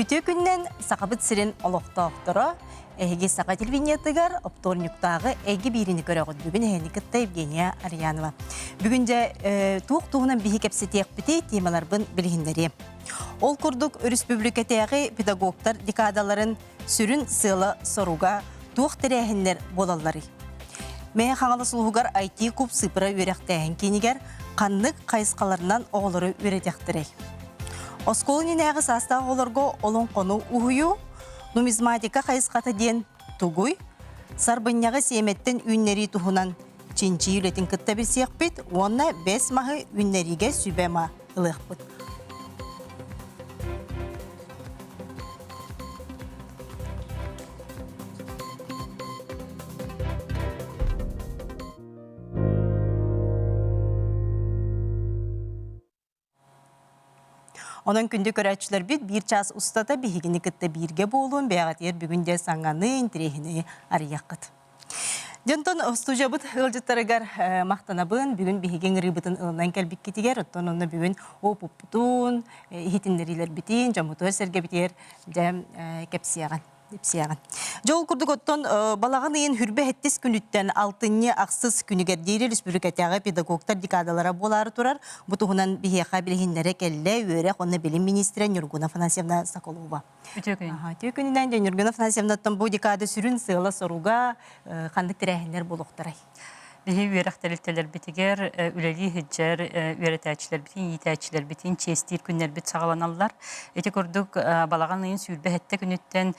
Үтүө күннэн Сахабыт сирин олохтоохторо эһиги саха телевидениетыгар оптуорунньуктааҕы эйгэ биириини көрөҕүт. Бүгүн эһини кытта Евгения Арьянова. Бүгүн дьэ туох туһунан биһи кэпсэтиэхпитий темаларбын билиһиннэриэм. Ол курдук өрөспүүбүлүкэтээҕи педагогтар декадаларын сүрүн сыала-соруга туох тэрээһиннэр буолалларый? Мэҥэ Хаҥалас улууһугар IT-куб сыыппара үөрэхтээһин киинигэр ханнык хайысхаларынан оҕолору үөрэтиэхтэрэй? Оскуола иннинээҕи саастаах оҕолорго олоҥхону уһуйуу, нумизматика хайысхата диэн тугуй? Сарбынньаҕы сиэмэттэн үүннэрии туһунан чинчийии үлэтин кытта билсиэхпит уонна бэс маһы үүннэриигэ сүбэ-ама ылыахпыт. Онон күндү көрөөччүлэрбит биир чаас устата биһигини кытта бииргэ буолуон бэйэҕитигэр бүгүн дьэ саҥаны, интэриэһинэйи арыйыаххыт. Дьонтон студиябыт ыалдьыттарыгар махтанабын. Бүгүн биһиги ыҥырыыбытын ылынан кэлбиккитигэр, оттон онно бүгүн опуппутун, иһитиннэриилэрбитин, дьоммутугар-сэргэбитигэр дьэ кэпсиэҕин. Ипсиэҕин. Дьэ ол курдук оттон балаҕан ыйын хүрбэ сэттис күнүттэн алтынньы ахсыс күнүгэр диэри республикатааҕы педагогтар декадалара буолаары турар. Бу туһунан биһиэхэ билиһиннэрэ кэллэ үөрэх уонна билим министрэ Нюргуна Афанасьевна Соколова. Үтүө күн. Үтүө күнүнэн дьэ Нюргуна Афанасьевнаттан бу декада сүрүн сыала-соруга ханнык тэрээһиннэр буолуохтарай? Биһи үөрэх тэрилтэлэрбитигэр үлэлии сылдьар үөрэтээччилэрбитин, иитээччилэрбитин чиэстиир күннэрбит саҕаланаллар. Ити курдук балаҕан ыйын 27 күнүттэн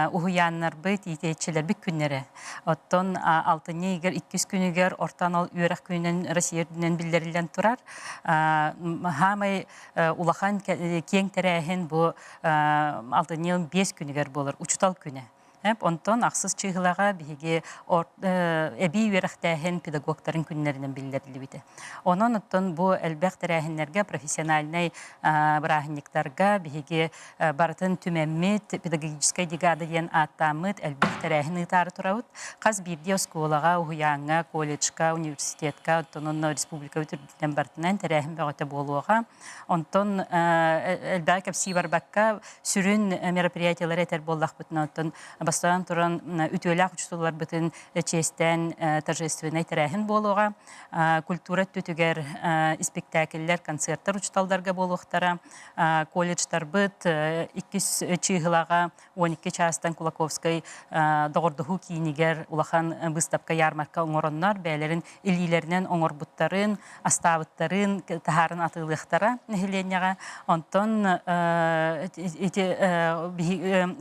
уһуйааннарбыт, иитээччилэрбит күннэрэ. Оттон алтынньы ыйыгар иккис күнүгэр орто анал үөрэх күнүнэн Россия үрдүнэн биллэриллэн турар. Хаамай улахан киэҥ тэрээһин бу алтынньы 5 күнүгэр буолар учутал күнэ. Онтон ахсыс чыыһылаҕа биһиги эбии үөрэхтээһин педагогтарын күннэринэн биллэриллибитэ. Онон оттон бу элбэх тэрээһиннэргэ профессиональнай бырааһынньыктарга биһиги барытын түмэммит педагогическай декада диэн ааттааммыт элбэх тэрээһин ыытаары турабыт. Хас биирдии оскуолаҕа, уһуйааҥҥа, колледжка, университетка, оттон онно республика үрдүнэн барытынан тэрээһин бөҕөтө буолуоҕа. Онтон элбэҕи кэпсии барбакка, сүрүн мероприятиелары этэр буоллахпытына, оттон бастаан туран үтүөлээх учууталларбытын чиэстээн торжественнай тэрээһин буолуоҕа. Культура өттүтүгэр испиктээкиллэр, концерттар учууталларга буолуохтара. Колледжтарбыт иккис чыыһылаҕа 12 чаастан Кулаковскай доҕордоһуу киинигэр улахан быыстапка ярмарка оҥороннор бэйэлэрин илиилэринэн оҥорбуттарын, астаабыттарын таһааран атыылыахтара нэһилиэнньэҕэ. Онтон ити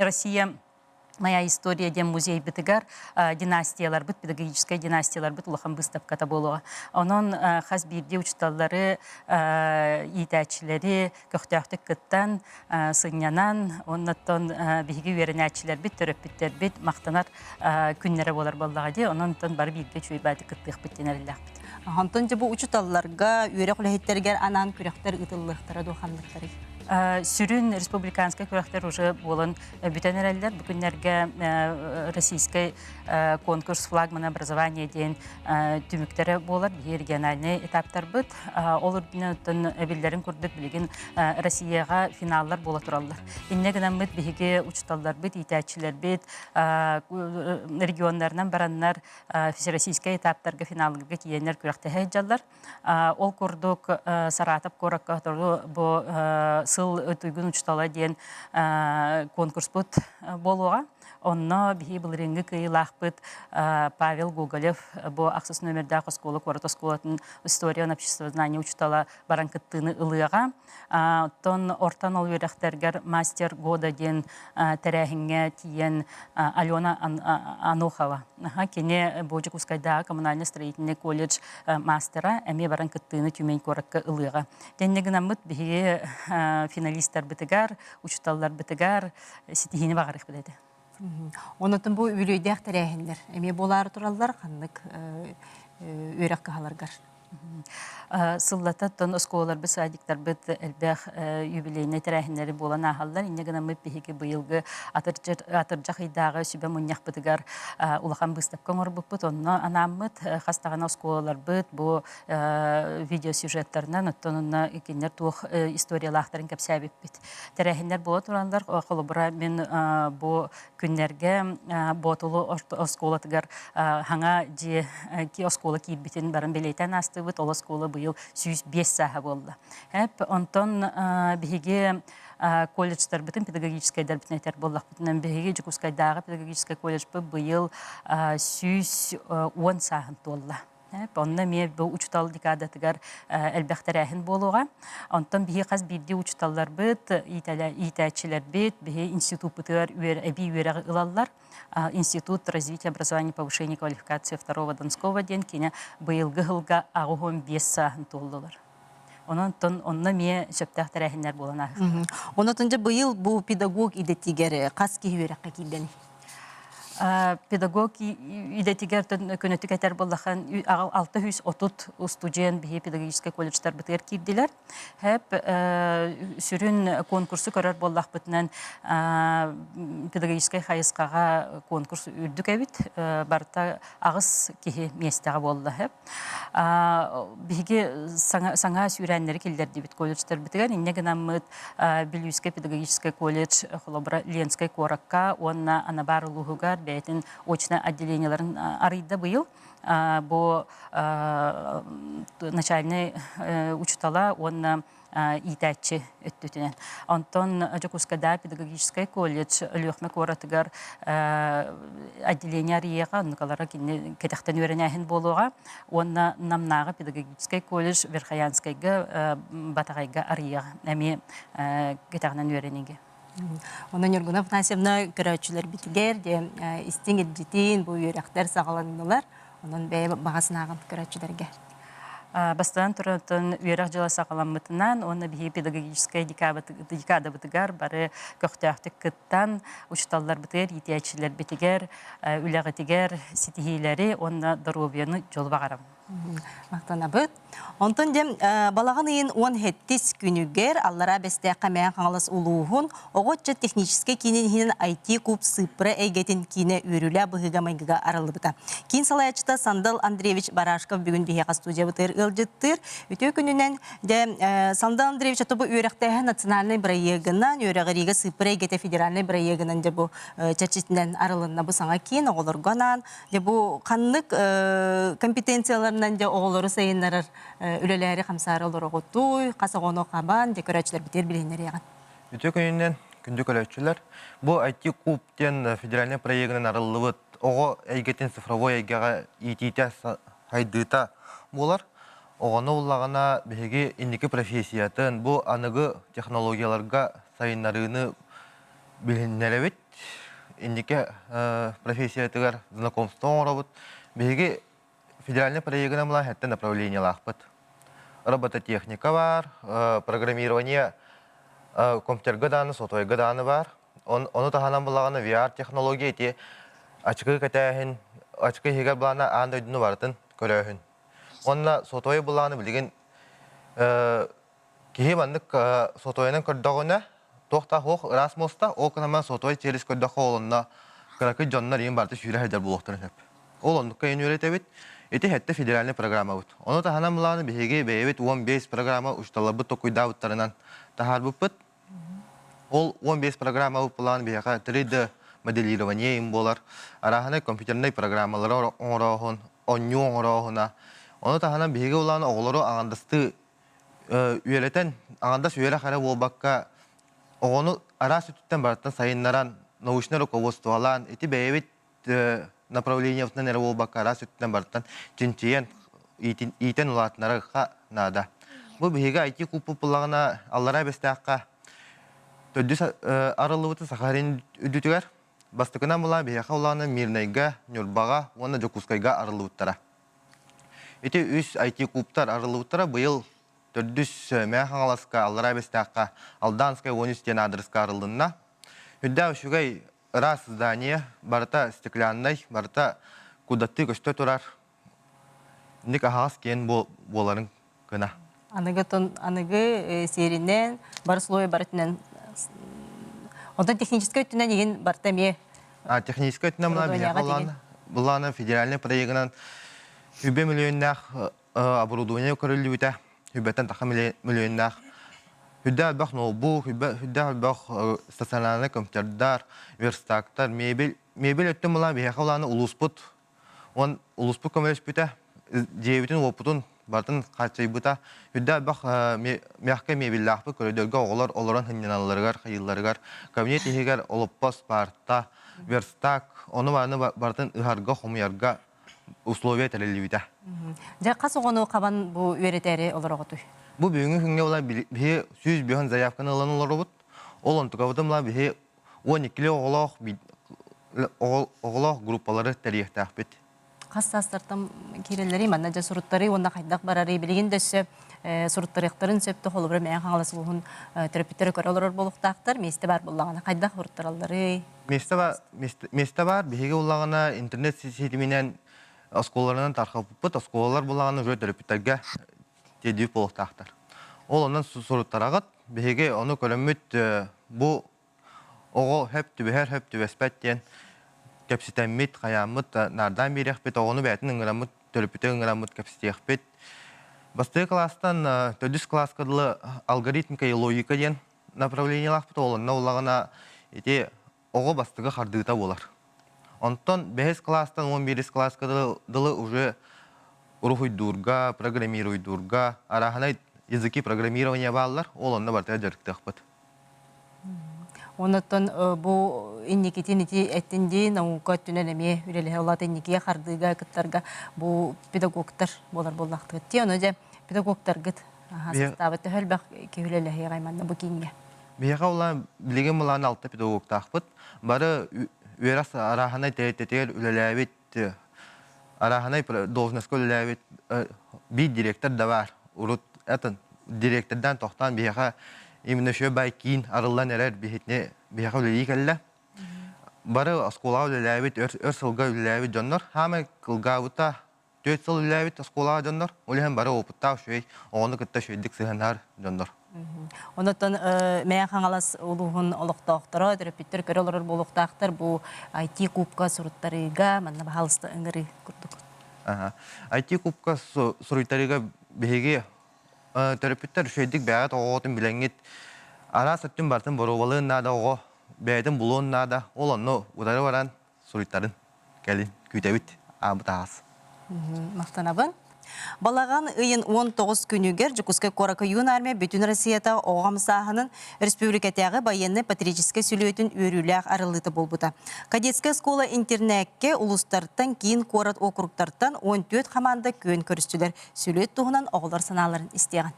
Россия Моя история диэн музейбытыгар династияларбыт, педагогическай династияларбыт улахан быыстапката буолуоҕа. Онон хас биирдии учууталлары, иитээччилэри көхтөөхтүк кыттан, сынньанан, оннуттан биһиги үөрэнээччилэрбит, төрөппүттэрбит махтанар күннэрэ буолар буоллаҕа дии. Онон бары бииргэ үчүгэй баайдык кыттыахпыт диэн эрэллээхпит. Онтон дьэ бу учууталларга, үөрэх үлэһиттэригэр анаан күрэхтэр ыытыллыахтара дуо ханныктарый? Сүрүн республиканскай күрэхтэр уже буолан бүтэн эрэллэр. Бу күннэргэ российскай конкурс флагмана образования диэн түмүктэрэ буолар биһиги региональнай этаптарбыт. Ол үрдүнэн оттон биллэрин курдук билигин Россияҕа финаллар буола тураллар. Инньэ гынаммыт биһиги учууталларбыт, иитээччилэрбит регионнарынан бараннар всероссийскай этаптарга финалларга тиийэннэр күрэхтэһэ сылдьаллар. Ол курдук Саратов куоракка бу сыл туйгун учуутала диэн конкурспут буолуоҕа. Онно биһиги былырыыҥҥы кыайыылаахпыт Павел Гоголев бу ахсыс номердаах оскуола куорат оскуолатын история обществознание учуутала баран кыттыыны ылыаҕа. Оттон орто анал үөрэхтэргэр мастер года диэн тэрээһиҥҥэ тиийэн Алена Анохова кини бу Дьокуускайдааҕы коммунально-строительный колледж мастера эмиэ баран кыттыыны Тюмень куоракка ылыаҕа. Тэннэ гынаммыт биһиги финалистарбытыгар, учууталларбытыгар ситиһиини баҕарыахпыт этэ. Онотон бу үбүлүөйдээх тэрээһиннэр эмиэ буолаары тураллар ханнык үөрэх кыһаларгар? Сыллата оттон оскуолаларбыт, садиктарбыт элбэх юбилейнай тэрээһиннэри буолан ааһаллар. Инньэ гынаммыт биһиги быйылгы атырдьах ыйдааҕы сүбэ мунньахпытыгар улахан быыстапка оҥорбуппут. Онно анааммыт хас даҕаны оскуолаларбыт бу видеосюжеттарынан, оттон онно кинилэр туох историялаахтарын кэпсээбиппит. Тэрээһиннэр буола тураллар. Холобура, мин бу күннэргэ Боотулу оскуолатыгар хаҥа дьиэ оскуола киирбитин баран бэлиэтээн аастыбыт. Ол оскуола быйыл 105 сааһа буолла. Онтон биһиги колледжтарбытын, педагогическайдарбытын этэр буоллахпытынан, биһиги Дьокуускайдааҕы педагогическай колледжпыт быйыл 110 сааһын туолла. Онно эмиэ бу учуутал декадатыгар элбэх тэрээһин буолуоҕа. Онтон биһи хас биирдии учууталларбыт, иитээччилэрбит биһи институппутугар эбии үөрэҕи ылаллар. Институт развития образования повышения квалификации второго Донского диэн кини быйылгы сылга 85 сааһын туоллулар. Онон онно эмиэ сөптөөх тэрээһиннэр буолан ааһыахтара. Онон дьэ быйыл бу педагог идэтигэр хас киһи үөрэххэ киирдэн? Педагог идэтигэр көнөтүк этэр буоллахан 630 устудьуон биһи педагогическай колледжтарбытыгар киирдилэр. Хэп сүрүн конкурсу көрөр буоллахпытынан педагогическай хайысхаҕа конкурс үрдүк эбит. Барыта аҕыс киһи миэстэҕэ буолла. Хэп Биһиги саҥа сүүрээннэри киллэрдибит колледжтарбытыгар. Инньэ гынаммыт Бүлүүскэй педагогическай колледж холобура Ленскэй куоракка уонна Анабар улууһугар бэйэтин очнай отделениеларын арыйда быйыл. Бу начальнай учуутала уонна иитээччи өттүтүнэн. Онтон Дьокуускайдааҕы педагогическай колледж Өлүөхүмэ куоратыгар отделение арыйыаҕа, оннукалара кини кэтэхтэн үөрэнээһин буолуоҕа. Уонна Намнааҕы педагогическай колледж Верхоянскайга Батаҕайга арыйыаҕа, эмиэ кэтэҕинэн үөрэниигэ. Онон Ньургуна Афанасьевна көрөөччүлэрбитигэр истиҥ илдьитин бу үөрэхтэр саҕаланнылар. Онон бэйэ баҕа санааҕын көрөөччүлэргэ. Бастатан туран үөрэх дьыла саҕаламмытынан уонна биһиги педагогическай декадабытыгар бары көхтөөхтүк кыттан учууталларбытыгар, иитээччилэрбитигэр, үлэҕитигэр ситиһиилэри уонна доруобуйаны дьолу баҕарабын. Махтанабыт. Онтон дьэ балаҕан ыйын 17 күнүгэр Аллараа Бэстээххэ Мэҥэ Хаҥалас улууһун оҕо ыччат техническэй киинин иһинэн IT-куб сыыппара эйгэтин киинэ үөрүүлээх быһыыга-майгыга арыллыбыта. Киин салайааччыта Сандал Андреевич Барашков бүгүн биһиэхэ студиябытыгар ыалдьыттыыр. Үтүө күнүнэн дьэ Сандал Андреевич ото бу үөрэхтээһин национальнай бырайыагынан, үөрэҕириигэ сыыппара эйгэтэ федеральнай бырайыагынан дьэ бу чэрчитинэн арылынна бу саҥа киин оҕолорго анаан Дьэ бу ханнык компетенцияларынан дьэ оҕолору сайыннарар үлэлээри хамсаары олороҕутуй, хас оҕону хабан, дьэ көрөөччүлэрбитигэр билиһиннэриэҕин. Үтүө күнүнэн күндү көрөөччүлэр. Бу IT куб диэн федеральнай проегынан арыллыбыт оҕо эйгэтин цифровой эйгэҕэ иитиитэ сайдыыта буолар. Оҕону буллаҕына биһиги инники профессиятын бу аныгы технологияларга сайыннарыыны билиһиннэрэбит. Инники профессиятыгар знакомство оҥоробут. Биһиги федеральный проегынан була хэттэ направлениелаахпыт. Робототехника баар, программирование компьютерга дааны, сотовойга дааны баар. Ону таһынан булаҕына VR-технология ити ачыкы кэтээһин, ачыкы иһигэр былаана аан дойдуну барытын көрөөһүн. Уонна сотовой былааны билигин Киһи маннык сотуойунан көрдөҕүнэ, туох да суох ыраас муоста, ол гынан сотуой челюсть көрдөххө ол онно кыракый дьоннор иин барыта сүүрэ сылдьар буолуохтарын сөп. Ол оннукка иин үөрэтэбит. Ити сэттэ федеральнай программабыт. Ону таһынан былааны биһиги бэйэбит 15 программа учууталларбыт толкуйдаабыттарынан таһаарбыппыт. Ол 15 программабыт былаан биһиэхэ 3D моделирование им буолар. Арааһынай компьютернай программалары оҥорооһун, онньуу оҥорооһуна. Ону таһынан биһиги улаан оҕолору аҥардастыы үөрэтэн, аҥардас үөрэх эрэ буолбакка, оҕону араас өттүттэн барыттан сайыннаран, научнай руководстволаан, ити бэйэбит направлениебытынан эрэ буолбакка, араас өттүттэн барыттан чинчийэн, иитэн улаатынарга наада. Бу биһиги IT-кубпут буллаҕына, Аллараа Бэстээххэ төрдүс арыллыбыта Сахалин үрдүтүгэр. Бастакынан булаан биһиэхэ улаана Мирнэйгэ, Ньурбаҕа уонна Дьокуускайга арыллыбыттара. Ити үс IT-кубтар арыллыбыттара быйыл төрдүс Мэҥэ Хаҥаласка, Аллараа Бэстээххэ Алданскай 13 диэн аадырыска арыллынна. Үрдээх үчүгэй ыраас здание, барыта стекляннай, барыта кудаттыы көстө турар. Инник аһаҕас киэн буоларын гына. Аныгы аныгы сиэринэн бары слой бары өттүнэн онтон техническэй өттүнэн игин барыта эмиэ Техническэй өттүнэн мына биһиэхэ былаана федеральный проегынан үбэ миллионнаах оборудование көрүллүбүтэ үбэттэн таха миллионнаах үрдэ элбэх ноутбук үрдэ элбэх стационарный компьютердар верстактар мебель мебель өттүн былаан биһиэхэ былаана улууспут Он улууспут көмөлөспүтэ, дьиэбитин-уоппутун барытын хааччыйбыта. Үрдэ элбэх мягкай мебеллаахпыт көрүдүөргэ оҕолор олорон сынньаналларыгар, хайыылларыгар, кабинет иһигэр олоппос, паарта, верстак, ону-маны барытын ыһарга, хомуйарга условия тэриллибитэ. Дьэ, хас оҕону хабан бу үөрэтээри олороҕутуй? Бу бүгүҥҥү күҥҥэ була биһи 105 заявканы ылан олоробут. Ол онтукабытын була биһи 12 оҕолоох оҕолоох группалары тэрийиэхтээхпит. Хас саастартан киирэллэрий манна дьэ суруттарыы уонна хайдах барарый билигин да өссө суруттарыахтарын сөп холобура Мэҥэ Хаҥалас улууһун төрөппүттэрэ көрө олорор буолуохтаахтар миэстэ баар буоллаҕына хайдах суруттаралларый? Миэстэ бар, миэстэ бар биһиги буллаҕына интернет ситиминэн оскуолаларынан тарҕаппыппыт оскуолалар буллаҕына уже төрөппүттэргэ тиэрдибит буолуохтаахтар. Ол онон суруттараҕыт биһиги ону көрөммүт бу Оҕо хөп түбэһэр, хөп түбэспэт диэн кэпсэтэммит, хайааммыт наардаан биэриэхпит, оҕону бэйэтин ыҥыраммыт, төрөппүтү ыҥыраммыт кэпсэтиэхпит. Бастакы кылаастан төрдүс кылааска дылы алгоритмика и логика диэн направлениелаахпыт, ол онно улаҕана ити оҕо бастакы хардыыта буолар. Онтон бэһис кылаастан 11 кылааска дылы уже уруһуйдуурга, программируйдуурга, арааһынай языки программирования бааллар, ол онно барытыгар дьарыктыахпыт. Оннуттан бу инникитин ити эттин дии наука өттүнэн эмиэ үлэлэһэ улаат инникигэ хардыыга кыттарга бу педагогтар буолар буоллахтыгыт дии. Ону дьэ педагогтаргыт састаабыт төһө элбэх киһи үлэлэһиэҕэй манна бу кииҥҥэ? Биһиэхэ улаан билигин былаан алта педагогтаахпыт. Бары үөрэх арааһынай тэрилтэтигэр үлэлээбит арааһынай должностка үлэлээбит биир директор да баар. Урут атын директордаан тохтоон биһиэхэ именно еще бай киин арыллан эрэр биһитини биһиэхэ үлэлии кэллэ. Бары оскуолаҕа үлэлээбит, өр сылга үлэлээбит дьоннор хаамай кылгаабыта 4 сыл үлэлээбит оскуолаҕа дьоннор, ол иһин бары опыттаах үчүгэй оҕону кытта үчүгэйдик сыһыаннаһар дьоннор. Онон Мэҥэ Хаҥалас улууһун олохтоохторо, төрөппүттэр көрө олорор буолуохтаахтар бу IT-кубка суруттарыыга манна баһаалыста ыҥырыы курдук. IT-кубка суруйтарыыга биһиги төрөппүттэр үчүгэйдик бэйэҕит оҕоҕутун билэҥҥит араас өттүн барытын боруобалыан наада оҕо бэйэтин булуон наада ол онно утары баран суруйтарын кэлин күүтэбит аабыт аас. Махтанабын. Балаҕан ыйын 19 күнүгэр Дьокуускай куоракка Юн армия Бүтүн Россиятааҕы оҕо хамсааһынын республикатааҕы байыаннай-патриотическай сүлүөтүн үөрүүлээх арыллыыта буолбута. Кадетскай оскуола интернеккэ улуустартан, киин куорат округтартан 14 хамаанда күөн көрүстүлэр. Сүлүөт туһунан оҕолор санааларын истиэҕин.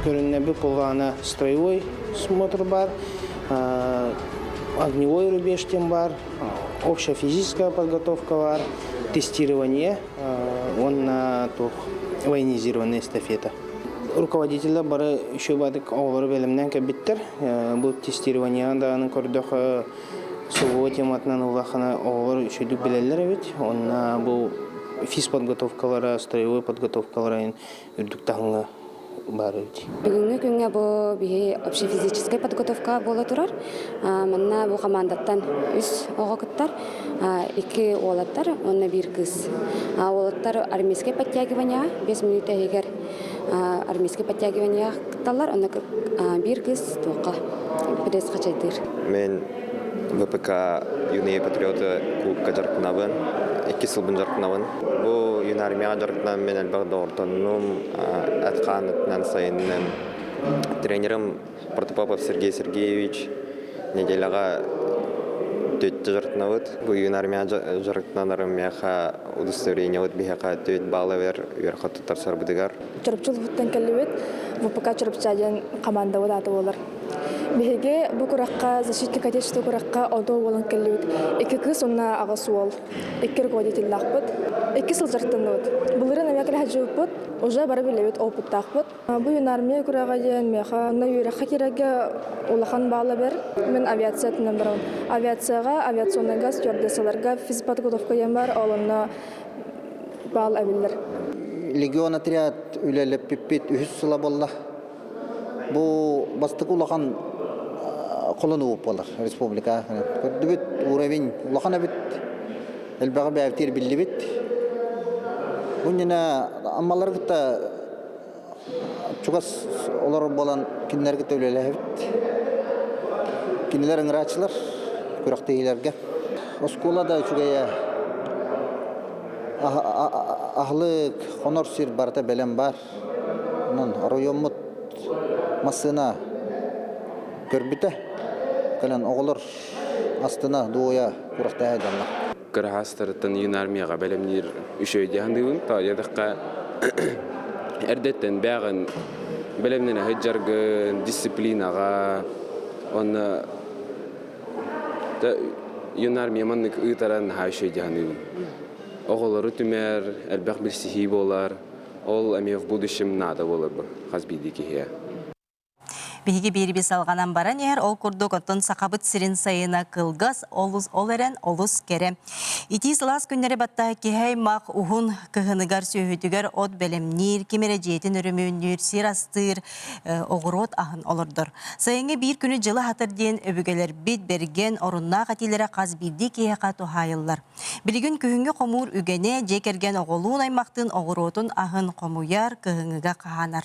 Көрүннэбит кулгаана строевой смотр бар, огневой рубеж диэн баар, общая физическая подготовка баар, тестирование уонна туох военизированная эстафета. Руководителлэр бары еще бадык оҕолору бэлэмнээн кэлбиттэр. Бу тестирование даҕаны көрдөхө СВО тематынан улахана оҕолор үчүгүйдүк билэллэр эбит. Онно бу физподготовкалара, строевой подготовкалара үрдүк таһымҥа баар эбит. Бүгүҥҥү күҥҥэ бу биһи общефизическай подготовка буола турар. Манна бу командаттан үс оҕо кыттар, икки уолаттар уонна биир кыыс. Уолаттар армейскай подтягивание 5 мүнүүтэ иһигэр армейскай подтягивание кытталлар, онно биир кыыс туохха пресс хачайдыыр. Мен ВПК Юные патриоты клубка дьарыктанабын. Икки сылбын дьарыктанабын. Бу юнармияҕа дьарыктанан мен элбэх доҕордоннум, эт-хаан сайынным. Тренерым Протопопов Сергей Сергеевич неделяҕа Түөттэ дьарыктанабыт. Бу юнармия дьарыктанарым миэхэ удостоверениебыт биһиэхэ түөт балл эбэр үөрэххэ туттарсарбытыгар. Чурапчы улууһуттан кэллибит. ВПК Чурапча диэн командабыт аата буолар. Биһиги бу курахха защитник отечества курахха одо буолан кэллибит. Икки кыыс уонна аҕыс уол. Икки руководителлаахпыт. Икки сыл дьарыктанныбыт. Былырыын эмиэ кэлэһэ Уже бары билэбит опыттаахпыт. Бу юнармия күрэҕэ диэн миэхэ онно үөрэххэ киирэргэ улахан баала бэр. Мин авиациятынан барабын. Авиацияҕа, авиационнайга, стюардессаларга физподготовка диэн бар, ол онно баал эбиллэр. Легион отряд үлэлэппиппит үһүс сыла буолла. Бу бастакы улахан холонуу буолар республика. Көрдүбүт уровень улахан эбит. Элбэҕи бэйэбитигэр биллибит. Бу иннинэ Аммалары кытта чугас олорор буолан кинилэри кытта үлэлэһэбит. Кинилэр ыҥырааччылар күрэхтэһиилэргэ. Оскуола да үчүгэйэ аһылык, хонор сир барыта бэлэм баар. Онон оройуоммут массыына көрбүтэ. Кэлэн оҕолор астына, дуойа күрэхтэһэ дьоннор. Кыраһаастарыттан юнармияҕа бэлэмниир үчүгэй дии саныыбын. Тоҕо эрдэттэн бэйэҕин бэлэмнэнэ сылдьаргын, дисциплинаҕа уонна юнармия маннык ыытара наһаа үчүгэй дии саныыбын. Оҕолору түмэр, элбэх билсиһии буолар, ол эмиэ в будущем наада буолар бу хас биирдии киһиэхэ. Биһиги биирби салҕанан баран иһэр, ол курдук оттон Сахабыт сирин сайына кылгас, олус ол эрэн олус кэрэ. Итии сылаас күннэри баттаһа киһи аймах уһун кыһыныгар сүөһүтүгэр от бэлэмниир, ким эрэ дьиэтин өрөмүөннүүр, сир астыыр, оҕуруот аһын олордор. Сайыҥҥы биир күнү дьылы аһатар диэн өбүгэлэрбит бэргэн, оруннаах этиилэрэ хас биирдии киһиэхэ туһаайыллар. Билигин күһүҥҥү хомуур үгэнэ дьиэ кэргэн оҕолуун аймахтыын оҕуруотун аһын хомуйар, кыһыҥҥыга хаһаанар.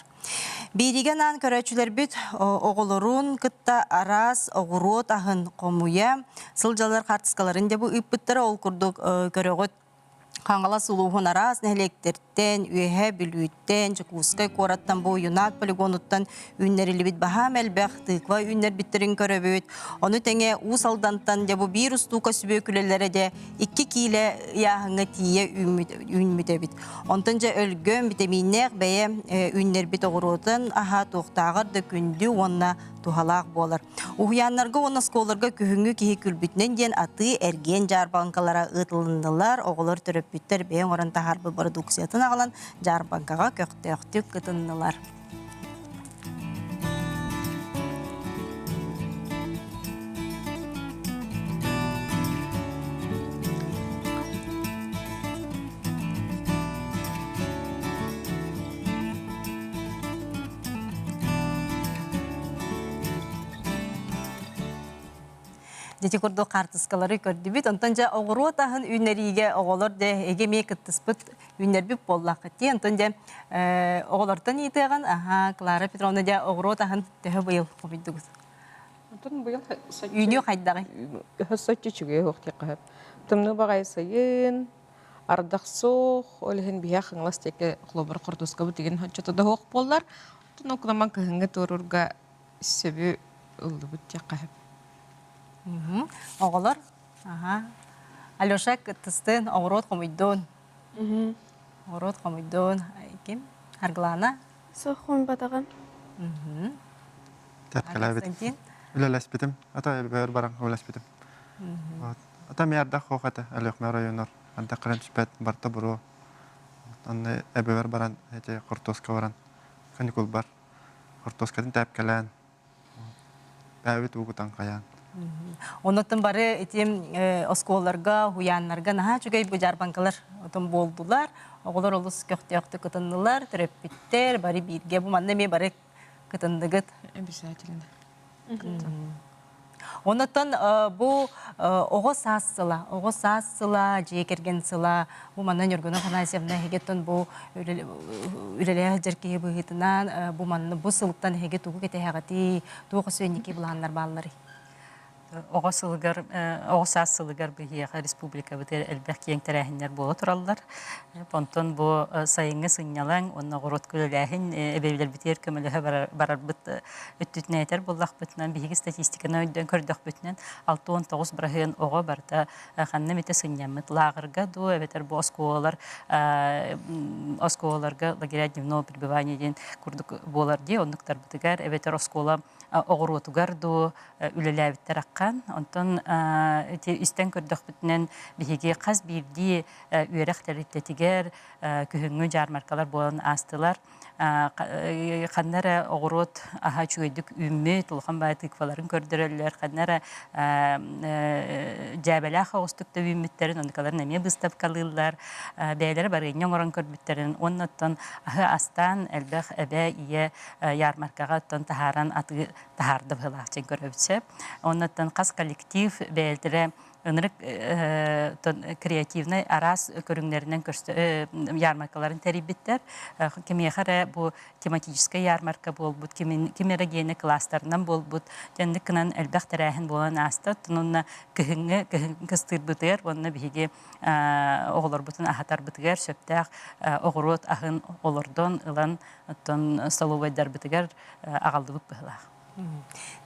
Биэриигэ анаан көрөөччүлэрбит оҕолорун кытта араас оҕуруот аһын хомуйа сылдьаллар хаартыскаларын дьэ бу ыыппыттара. Ол курдук көрөҕүт Хаҥалас улууһун араас нэһилиэктэртэн, Үөһээ Бүлүүттэн, Дьокуускай куораттан бу Юнак полигонуттан үүннэриллибит баһаам элбэх тыква үүннэрбиттэрин көрөбүт. Ону тэҥэ Уус Алдантан дьэ бу биир устуука сүбүөкүлэлэрэ дьэ 2 киилэ ыйааһыҥҥа тиийэ үүммүт эбит. Онтон дьэ өлгөм, битэмииннээх бэйэ үүннэрбит оҕуруотун аһа туохтааҕар да күндү уонна туһалаах буолар. Уһуйааннарга уонна оскуолаларга күһүҥҥү киһи күлбүтүнэн диэн атыы-эргиэн дьаарбаҥкалара ыытылыннылар. Оҕолор төрөппүттэр бэйэ оҥорон таһаарбыт бородууксуйатын аҕалан дьаарбаҥкаҕа көхтөөхтүк кытыннылар. Дьэ курдук хаартыскалары көрдүбүт. Онтон дьэ оҕуруот аһын үүннэриигэ оҕолор дьэ эгэ эмиэ кыттыспыт үүннэрбит буоллаххыт дии. Онтон дьэ оҕолортон ыйытыаҕын, аһаа, Клара Петровна дьэ оҕуруот аһын төһө быйыл хомуйдугут? Онтон быйыл Үүнүү хайдаҕый? Соччо үчүгэй суох диэххэ сөп. Тымныы баҕайы сайын, ардах суох, ол иһин биһиэхэ Хаҥалас диэки холобур хортуоскабыт игин оччото да суох буоллар, оттон окунаман кыһыҥҥы туоруурга сөбү ыллыбыт диэххэ сөп. Оҕолор, аха. Алеша кыттыстын, оҕуруот хомуйдун. Оҕуруот хомуйдун. Ким? Аргылаана? Суох хомуйбатаҕым. Тэпкэлээбит. Константин? Үлэлэспитим. Ата бөөр баран үлэлэспитим. Вот. Ата миэрдэх хоох этэ Өлүөхмэ оройуонугар. Ардах кэлэн түспэт барыта буруо. Онно эбэбэр баран эти хортуоска баран каникулбар хортуоскатын тээпкэлээн Бэйэбит уугутан хайаан. Оннуттан бары ити оскуолаларга, уһуйааннарга наһаа үчүгэй бу дьаарбаҥкалар отон буолдулар. Оҕолор олус көхтөөхтүк кытыннылар, төрөппүттэр бары бииргэ. Бу манна эмиэ бары кытынныгыт. Обязательно. Оннуттан бу оҕо саас сыла, оҕо саас сыла, дьиэ кэргэн сыла, бу манна Ньургуна Афанасьевна эһигиттэн бу үлэлээх сылдьар киһи быһыытынан бу манна бу сылтан эһиги тугу кэтэһэҕитий, туох өссө инники былааннар баалларый? Оҕо сылыгар, оҕо саас сылыгар биһиэхэ республикабытыгар элбэх киэҥ тэрээһиннэр буола тураллар. Онтон бу сайыҥҥы сынньалаҥ уонна оҕуруот үлэлээһин эбэбилэрбитигэр көмөлөһө барарбыт өттүтүнэн этэр буоллахпытынан, биһиги статистиканы өйдөөн көрдөхпүтүнэн, 69 бырыһыан оҕо барыта ханна эмитэ сынньаммыт лааҕырга дуу, эбэтэр бу оскуолалар оскуолаларга лагеря дневного пребывания диэн курдук буолар дии, оннуктарбытыгар, эбэтэр оскуола оҕуруотугар дуу үлэлээбиттэр аххан. Онтон ити истэн көрдөхпүтүнэн биһиги хас биирдии үөрэх тэрилтэтигэр күһүҥҥү дьаармаркалар буолан аастылар. Ханна эрэ оҕуруот аһа үчүгэйдик үүммүт, улахан баай тыкваларын көрдөрөллөр, ханна эрэ дьээбэлээх оҕустук да үүммүттэрин, оннукаларын эмиэ быыстапкалыыллар, бэйэлэрэ барыанньа оҥорон көрбүттэрин уонна оттон аһы астаан элбэх эбээ, ийэ ярмаркаҕа оттон таһааран атыы таһаарда быһыылаах диэн көрөбүт сөп. Оннуттан хас коллектив бэйэлэрэ ынырык креативнай араас көрүҥнэринэн ярмаркаларын тэрийбиттэр. Кимиэхэ эрэ бу тематическай ярмарка буолбут, ким эрэ гиэнэ кылаастарынан буолбут. Дьэнник гынан элбэх тэрээһин буолан ааста. Онно кыһыҥҥы кыстыырбытыгар уонна биһиги оҕолорбутун аһатарбытыгар сөптөөх оҕуруот аһын олордон ылан оттон столовайдарбытыгар аҕаллыбыт быһыылаах.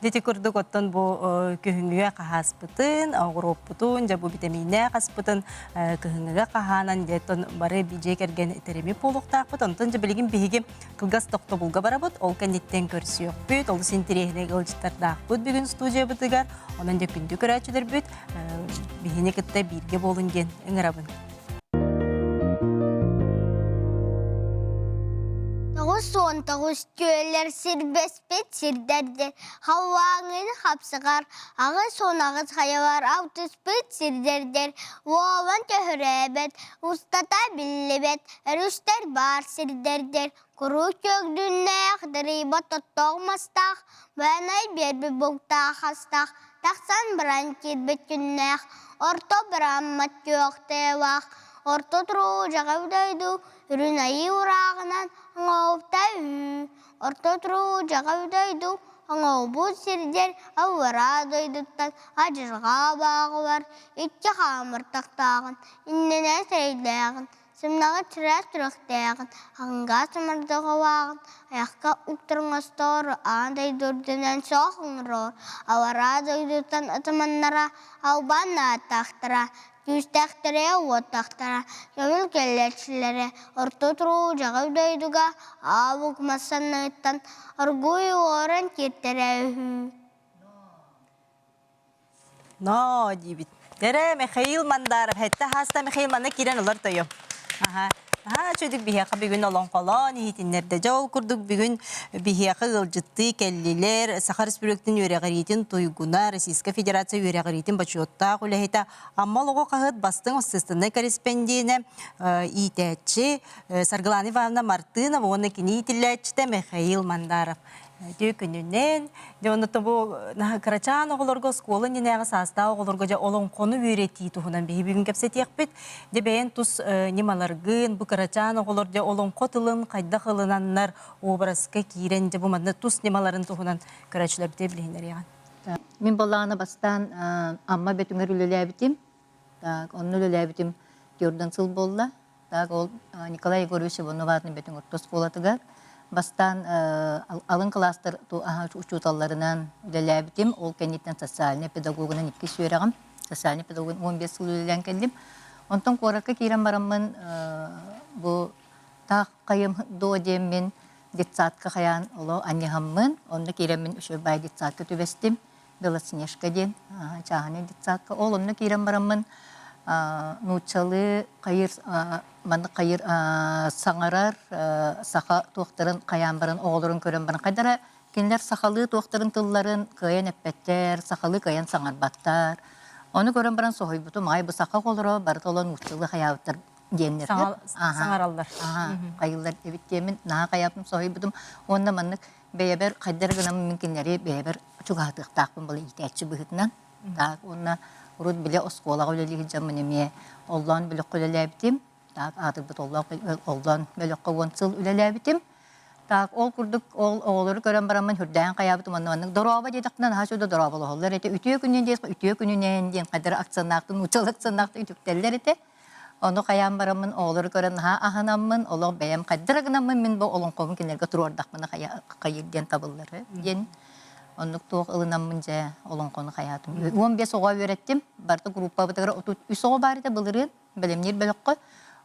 Дити курдук оттон бу күһүҥҥүгэ хаһааспытын, оҕуруоппутун, дьэ бу битэмииннээх аспытын кыһыҥҥыга хаһаанан дьэ бары дьиэ кэргэн тэрими буолуохтаахпыт. Онтон дьэ билигин биһиги кылгас тохтобулга барабыт. Ол кэнниттэн көрсүөхпүт. Олус интэриэһинэй ыалдьыттардаахпыт бүгүн студиябытыгар. Онон дьэ күндү көрөөччүлэрбит биһини кытта бииргэ буолун диэн ыҥырабын. 99 күөллэр сирбэспит сирдэрдэр, халлааҥҥын хапсыгар, 88 хайалар алтыспыт сирдэрдэр, уолан төһөрөөбөт, устата биллибэт, өрүстэр баар сирдэрдэр, куруук чөгдүннээх, дарыйбат оттоох мастаах, Байанай биэрбит бултаах астаах, тахсан баран киирбит күннээх, орто бараммат күөх тыалаах, орто туруу дьаҕай дойду үрүн айыы урааҕынан оҥоһукта үһү, орто туруу дьаҕай дойду оҥоһубут сирдэр аллараа дойдуттан адьырҕа абааҕылар икки хаамыртахтааҕын, иннинэ сэрэйдээҕин Сымнаҕы чараас сүрэхтээҕин, хаҥҥа сымырдаҕалааҕын, айахха уктар-оҥостоор, аан дойду үрдүнэн суох оҥороор, аллараа дойдуттан ытыманнара, албан ааттаахтара, күүстээхтэрэ, уоттаахтара, көҥүл кэллээччилэрэ, орто туруу дьаҕыл дойдуга аабык мас санныттан оргууй уоран кииртэрэ үһү. Но диибит. Эрэ Михаил Мандаров, хэтте хааста Михаил манна киирэн олор тойом. Аха. Аха, чөдүк биһиэхэ бүгүн олоҥхолоон иһитиннэрдэ. Дьэ ол курдук бүгүн биһиэхэ ыалдьыттыы кэллилэр. Саха Республикатын үөрэҕириитин туйгуна, Российскай Федерация үөрэҕириитин бочуоттаах үлэһитэ, Амма олоҕо хаһыат бастыҥ общественнай корреспонденэ, иитээччи Саргылана Ивановна Мартынова уонна кини иитиллээччитэ Михаил Мандаров. Үтүө күнүнэн. Дьэ онно бу кырачаан оҕолорго оскуола иннинээҕи саастаах оҕолорго дьэ олоҥхону үөрэтии туһунан биһи бүгүн кэпсэтиэхпит. Дьэ бэйэн тус ньымаларгын бу кырачаан оҕолор дьэ олоҥхо тылын хайдах ылынаннар образка киирэн дьэ бу манна тус ньымаларын туһунан көрөөччүлэрбитигэр билиһиннэриэҕин. Мин балаҕаны бастаан Амма Бөтүҥэр үлэлээбитим. Так, онно үлэлээбитим төрдөн сыл буолла. Так, ол Николай Егорович Иванов аатын Бөтүҥ орто оскуолатыгар бастаан алын кылаастар учууталларынан үлэлээбитим. Ол кэнниттэн социальнай педагогунан иккис үөрэҕим. Социальнай педагогун 15 сыл үлэлээн кэллим. Онтон куоракка киирэн бараммын бу таах хайым дуо диэммин детсадка хайаан оло анньыһаммын, онно киирэммин үчүгэй баай детсадка түбэстим. Белоснежка диэн чааһынай детсадка. Ол онно киирэн бараммын нууччалыы хайыр маннык хайыр саҥарар саха туохтарын хайаан баран оҕолорун көрөн баран хайдара кинилэр сахалыы туохтарын тылларын кыайан эппэттэр, сахалыы кыайан саҥарбаттар. Ону көрөн баран соһуйбутум, ай бу саха оҕолоро барыта олор нууччалыы хайаабыттар диэннэр. Саҥараллар. Хайыллар эбит диэммин наһаа хайаабытым соһуйбутум. Уонна маннык бэйэбэр хайдах гынаммын мин кинилэри бэйэбэр чугаһатыахтаахпын была иитээччи быһыытынан. Так, уонна урут бile оскуолаҕа үлэлии сылдьаммын эмиэ оллоон бөлөххө үлэлээбитим. Так, аатырбыт оллоон, оллоон бөлөххө 10 сыл үлэлээбитим. Так, ол курдук ол оҕолору көрөн бараммын үрдээн хайаабытым онно маннык дорообо диэтэхпинэ наһаа үчүгэй дорооболоһоллор этэ. Үтүө күнүнэн диэс үтүө күнүнэн диэн хайдары акценнаахтын нууччалыы акценнаахтык үтүктэллэр этэ. Ону хайаан бараммын оҕолору көрөн наһаа аһынаммын, олох бэйэм хайдара гынаммын мин бу олоҥхобун кинилэргэ туруордахпына хайыр диэн табыллар диэн оннук туох ылынаммын дьэ олоҥхону хайаатым. 15 оҕо үөрэттим. Барыта группабытыгар 33 оҕо баар этэ былырыын бэлэмниир бөлөххө.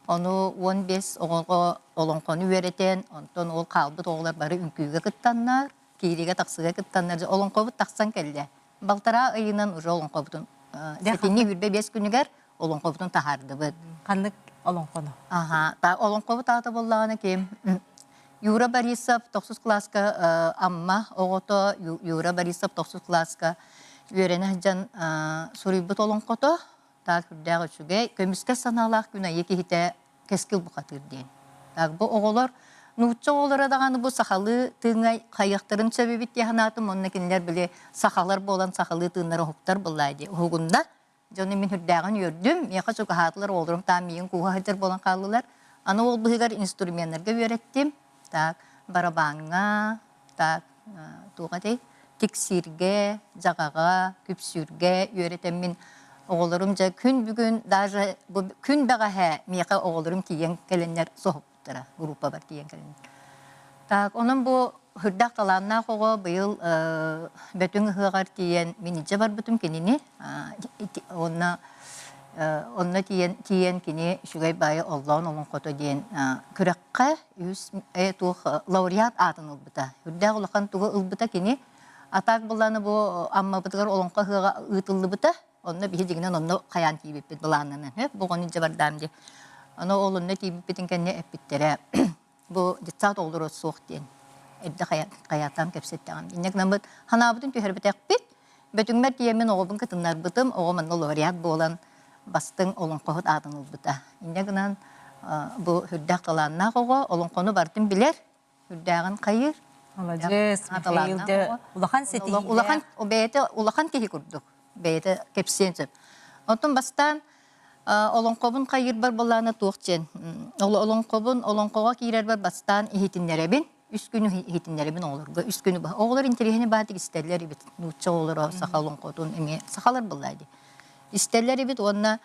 Ону 15 оҕоҕо олоҥхону үөрэтэн, онтон ол хаалбыт оҕолор бары үҥкүүгэ кыттаннар, киириигэ-тахсыыга кыттаннар, дьэ олоҥхобут тахсан кэллэ. Балтараа ыйынан уже олоҥхобутун сэтинньи 25 күнүгэр олоҥхобутун таһаардыбыт. Ханнык олоҥхону? Аха, олоҥхобут аата буоллаҕына ким? Юра Борисов тохсус кылааска Амма оҕото Юра Борисов тохсус кылааска үөрэнэ сылдьан суруйбут олоҥхото таах үрдээх үчүгэй көмүскэс санаалаах күн айыы киһитэ кэскил бухатыыр диэн. Так бу оҕолор нуучча оҕолоро даҕаны бу сахалыы тыыҥҥа хайыахтарын сөп эбит дии санаатым уонна кинилэр били сахалар буолан сахалыы тыыннара уһуктар буоллаа дии уһугунна. Дьону мин үрдээҕин үөрдүм, миэхэ чугаһаатылар, оҕолорум таам миигин кууһа сылдьар буолан хааллылар. Аны ол быһыгар инструменнарга үөрэттим. Так, барабаҥҥа, так, туох этэй? Тиксииргэ, дьаҕаҕа, күпсүүргэ үөрэтэммин оҕолорум дьэ күн бүгүн даже бу күн бэҕэһээ миэхэ оҕолорум тиийэн кэлэннэр соһуппуттара группабар тиийэн кэлэннэр. Так, онон бу сүрдээх талааннаах оҕо быйыл Бөтүҥ ыһыаҕар тиийэн мин илдьэ барбытым кинини уонна онно тиийэн тиийэн кини үчүгэй баайы оллоон олоҥхото диэн күрэххэ үс туох лауреат аатын ылбыта. Үрдээх улахан тугу ылбыта кини. А так былааны бу Аммабытыгар олоҥхо ыһыаҕа ыытыллыбыта. Онно биһи дьиҥинэн онно хайаан тиийбиппит былааннанан. Бу оҕону илдьэ бардаам дии. Ону ол онно тиийбиппитин кэннэ эппиттэрэ бу детсад оҕолоро суох диэн эрдэ хайаатаан кэпсэттэҕим. Инньэ гынаммыт ханаабытын түһэрбэтэхпит. Бөтүҥмэр тиийэммин оҕобун кытыннарбытым, оҕом онно лауреат буолан бастыҥ олоҥхоһут аатын ылбыта. Инньэ гынан бу сүрдээх талааннаах оҕо, олоҥхону барытын билэр, сүрдээҕин хайыыр. Маладьыас, Михаил дьэ улахан ситиһиилээх. Улахан бэйэтэ улахан киһи курдук бэйэтэ кэпсиэн сөп. Оттон бастаан олоҥхобун хайыырбар былаана туох диэн олоҥхобун олоҥхоҕо киирэрбэр бастаан иһитиннэрэбин үс күнү иһитиннэрэбин оҕолорго үс күнү быһа оҕолор интэриэһини баатык истэллэр эбит нуучча оҕолоро саха олоҥхотун эмиэ сахалар быллаа дии истэллэр эбит уонна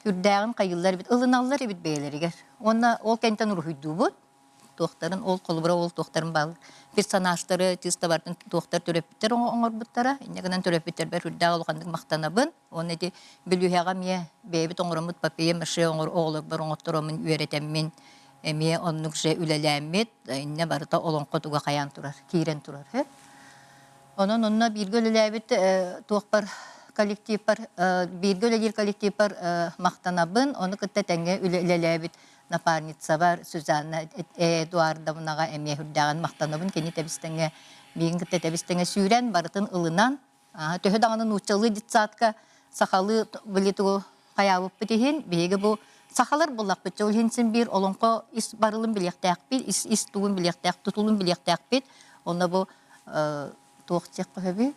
үрдээҕин хайыыллар эбит ылыналлар эбит бэйэлэригэр уонна ол кэнтэн уруһуйдуубут туохтарын ол холобура ол туохтарын баал персонажтары чыыстабартын туохтар төрөппүттэр оҥорбуттара инньэ гынан төрөппүттэрбэр үрдээх улаханнык махтанабын уонна ити бүлүүһэҕэ эмиэ бэйэбит оҥороммут папье маше оҥор оҕолорбор оҥоттороммун үөрэтэммин эмиэ оннук же үлэлээммит иннэ барыта олоҥхо туга хайаан турар киирэн турар онон онно бииргэ үлэлээбит туохпар коллективпар бииргэ үлэлиир коллективпар махтанабын ону кытта тэҥҥэ үлэлээбит напарницабар Сюзанна Эдуардовнаҕа эмиэ үрдээҕин махтанабын. Кини тэбис-тэҥҥэ миигин кытта тэбис-тэҥҥэ сүүрэн барытын ылынан, төһө даҕаны нууччалыы детсадка сахалыы били тугу хайаабыппыт иһин, биһиги бу сахалар буллахпыт ол иһин син биир олоҥхо ис барылын билиэхтээхпит, ис ис тугун билиэхтээх, тутулун билиэхтээхпит. Онно бу туох диэххэ сөбүй?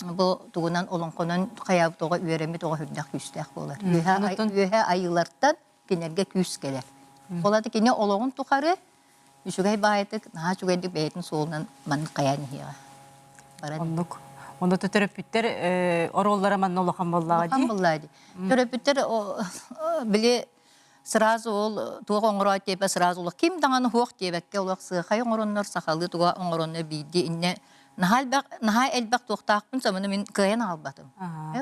Бу тугунан олоҥхонон хайаабыт оҕо үөрэммит оҕо үрдэх күүстээх буолар. Үөһэ айыылартан кинилэргэ күүс кэлэр. Ол аты кини олоҕун тухары үчүгэй баайытык, наһаа үчүгэйдик бэйэтин суолунан маннык хайаан иһиэҕэ. Баран. Оннук. Онно төрөппүттэр оруоллара манна улахан буоллаҕа дии. Улахан буоллаҕа дии. Төрөппүттэр били сразу ол туох оҥороот диэбэ сразу олох ким даҕаны суох диэбэккэ олох сыахай оҥороннор сахалыы туга оҥороннор биирдии иннэ наһаа элбэх наһаа элбэх туохтаахпын саманы мин кыайан аҕалбатым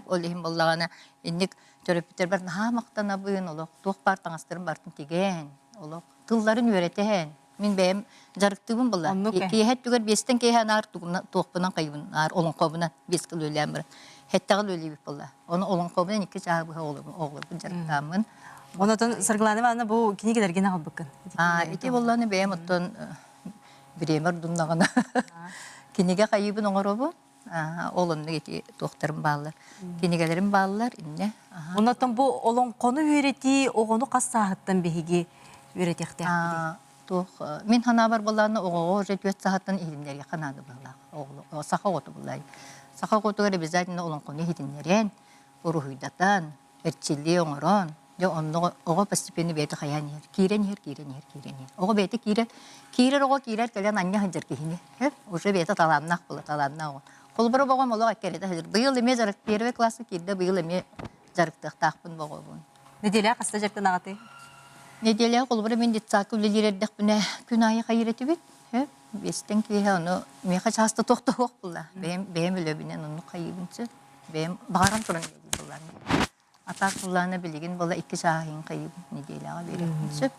ол иһин буоллаҕына инник төрөппүттэрбэр наһаа махтанабын олох туох баар таҥастарын барытын тигэн олох тылларын үөрэтэн Мин бэйэм дьарыктыыбын буолла. Киэһэ өттүгэр биэстэн киэһэ наар туохпунан хайыбын наар олоҥхобунан биэс кыл үлэлээн баран хэттэҕэ үлэлиибит буолла. Ону олоҥхобунан икки чааһы быһа оҕолорбун дьарыктааммын. Онотон Саргылана Ивановна бу кинигэлэргин аҕалбыккын. Ити буоллааны бэйэм оттон бириэмэ ордуннаҕына кинигэ хайыыбын оҥоробун. Ол оннук ити туохтарым бааллар. Кинигэлэрим бааллар иннэ. Онотон бу олоҥхону үөрэтии оҕону хас сааһыттан биһиги үөрэтиэхтээхпитий? Туох мин санаабар буоллаҕына оҕоҕо уже түөрт сааһыттан иһитиннэриэххэ наада быһыылаах. Саха оҕото буоллаҕа. Саха оҕотугар обязательно олоҥхону иһитиннэрэн, уруһуйдатан, эрчиллии оҥорон. Дьэ онно оҕо постепенно бэйэтэ хайаан иһэр, киирэн иһэр, киирэн иһэр, киирэн иһэр. Оҕо бэйэтэ киирэр, киирэр оҕо киирэр кэлэн анньа сылдьар киһини. Уже бэйэтэ талааннаах буола, талааннаах оҕо. Холобура оҕом олох эккирэтэ сылдьар. Быйыл эмиэ дьарык первый класска киирдэ, быйыл эмиэ дьарыктыахтаахпын бу оҕобун. Нэдиэлэҕэ хаста дьарыктанаҕытый? Нэдиэлэҕэ холобура мин детсадка үлэлиир эрдэхпинэ күн аайы хайыыр этибит. Биэстэн киэһэ ону миэхэ чааста туох да суох буолла. Бэйэм бэйэм үлэбинэн оннук хайыыбын сөп. Бэйэм баҕаран туран үлэлиир буоллаҕым. Атаак буллаана билигин буола икки чааһын хайыыбын нэдиэлэҕэ биэриэхпин сөп.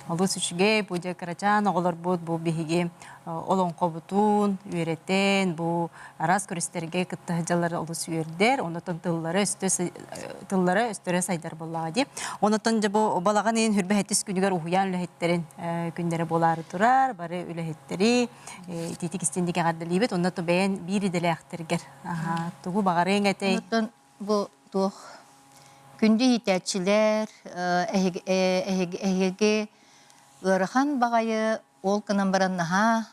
Олус үчүгэй, бу дьэ кырачаан оҕолорбут бу биһиги олоҥхобутун үөрэтэн, бу араас күрэстэргэ кытта сылдьаллара олус үөрдэр, онотон тыллара өстө тыллара өстөрө сайдар буоллаҕа дии. Онотон дьэ бу балаҕан ыйын хүрбэһэтис күнүгэр уһуйаан үлэһиттэрин күннэрэ буолаары турар, бары үлэһиттэри итиитик истинник эҕэрдэлиибит. Онно то бэйэн биир идэлээхтэргэр тугу баҕарыаҥ этэй? Онтон бу туох күндү иитээччилэр эһиги ыарахан баҕайы ол гынан баран наһаа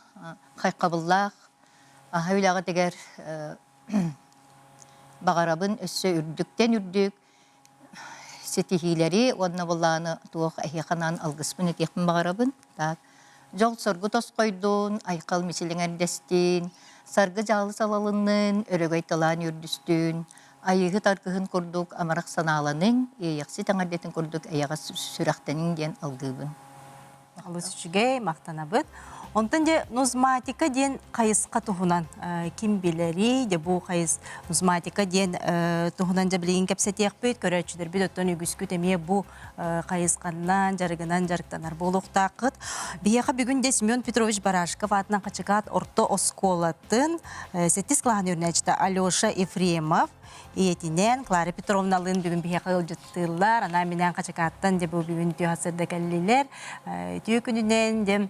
хайҕабыллаах аһа үлэҕитигэр баҕарабын өссө үрдүктэн үрдүк ситиһиилэри уонна былааны туох эһиэхэ анаан алгыспын этиэхпин баҕарабын. Так дьол-соргу тосхойдун, айхал мичилиҥэрдэстин, саргы дьаалы салалыннын, өрөгөй талаан үрдүстүн, айыыһыт аргыһын курдук амарах санааланыҥ, иэйэхсит эҥэрдэтин курдук эйэҕэс сүрэхтэниҥ диэн алгыыбын. Олус үчүгэй, махтанабыт. Онтон дьэ нузматика диэн хайысха туһунан ким билэрий, дьэ бу хайыс нузматика диэн туһунан дьэ билигин кэпсэтиэхпит, көрөөччүлэрбит оттон үгүскүт эмиэ бу хайысханнан дьарыгынан дьарыктанар буолуохтааххыт. Биһиэхэ бүгүн дьэ Семен Петрович Барашков аатынан Хачыкаат орто оскуолатын сэттис кылааһын үөрэнээччитэ Алеша Ефремов ийэтинээн Клара Петровналыын бүгүн биһиэхэ ыалдьыттыыллар. Анаан минээн Хачыкааттан дьэ бу бүгүн үтүө сырда кэллилэр. Үтүө күнүнэн дьэ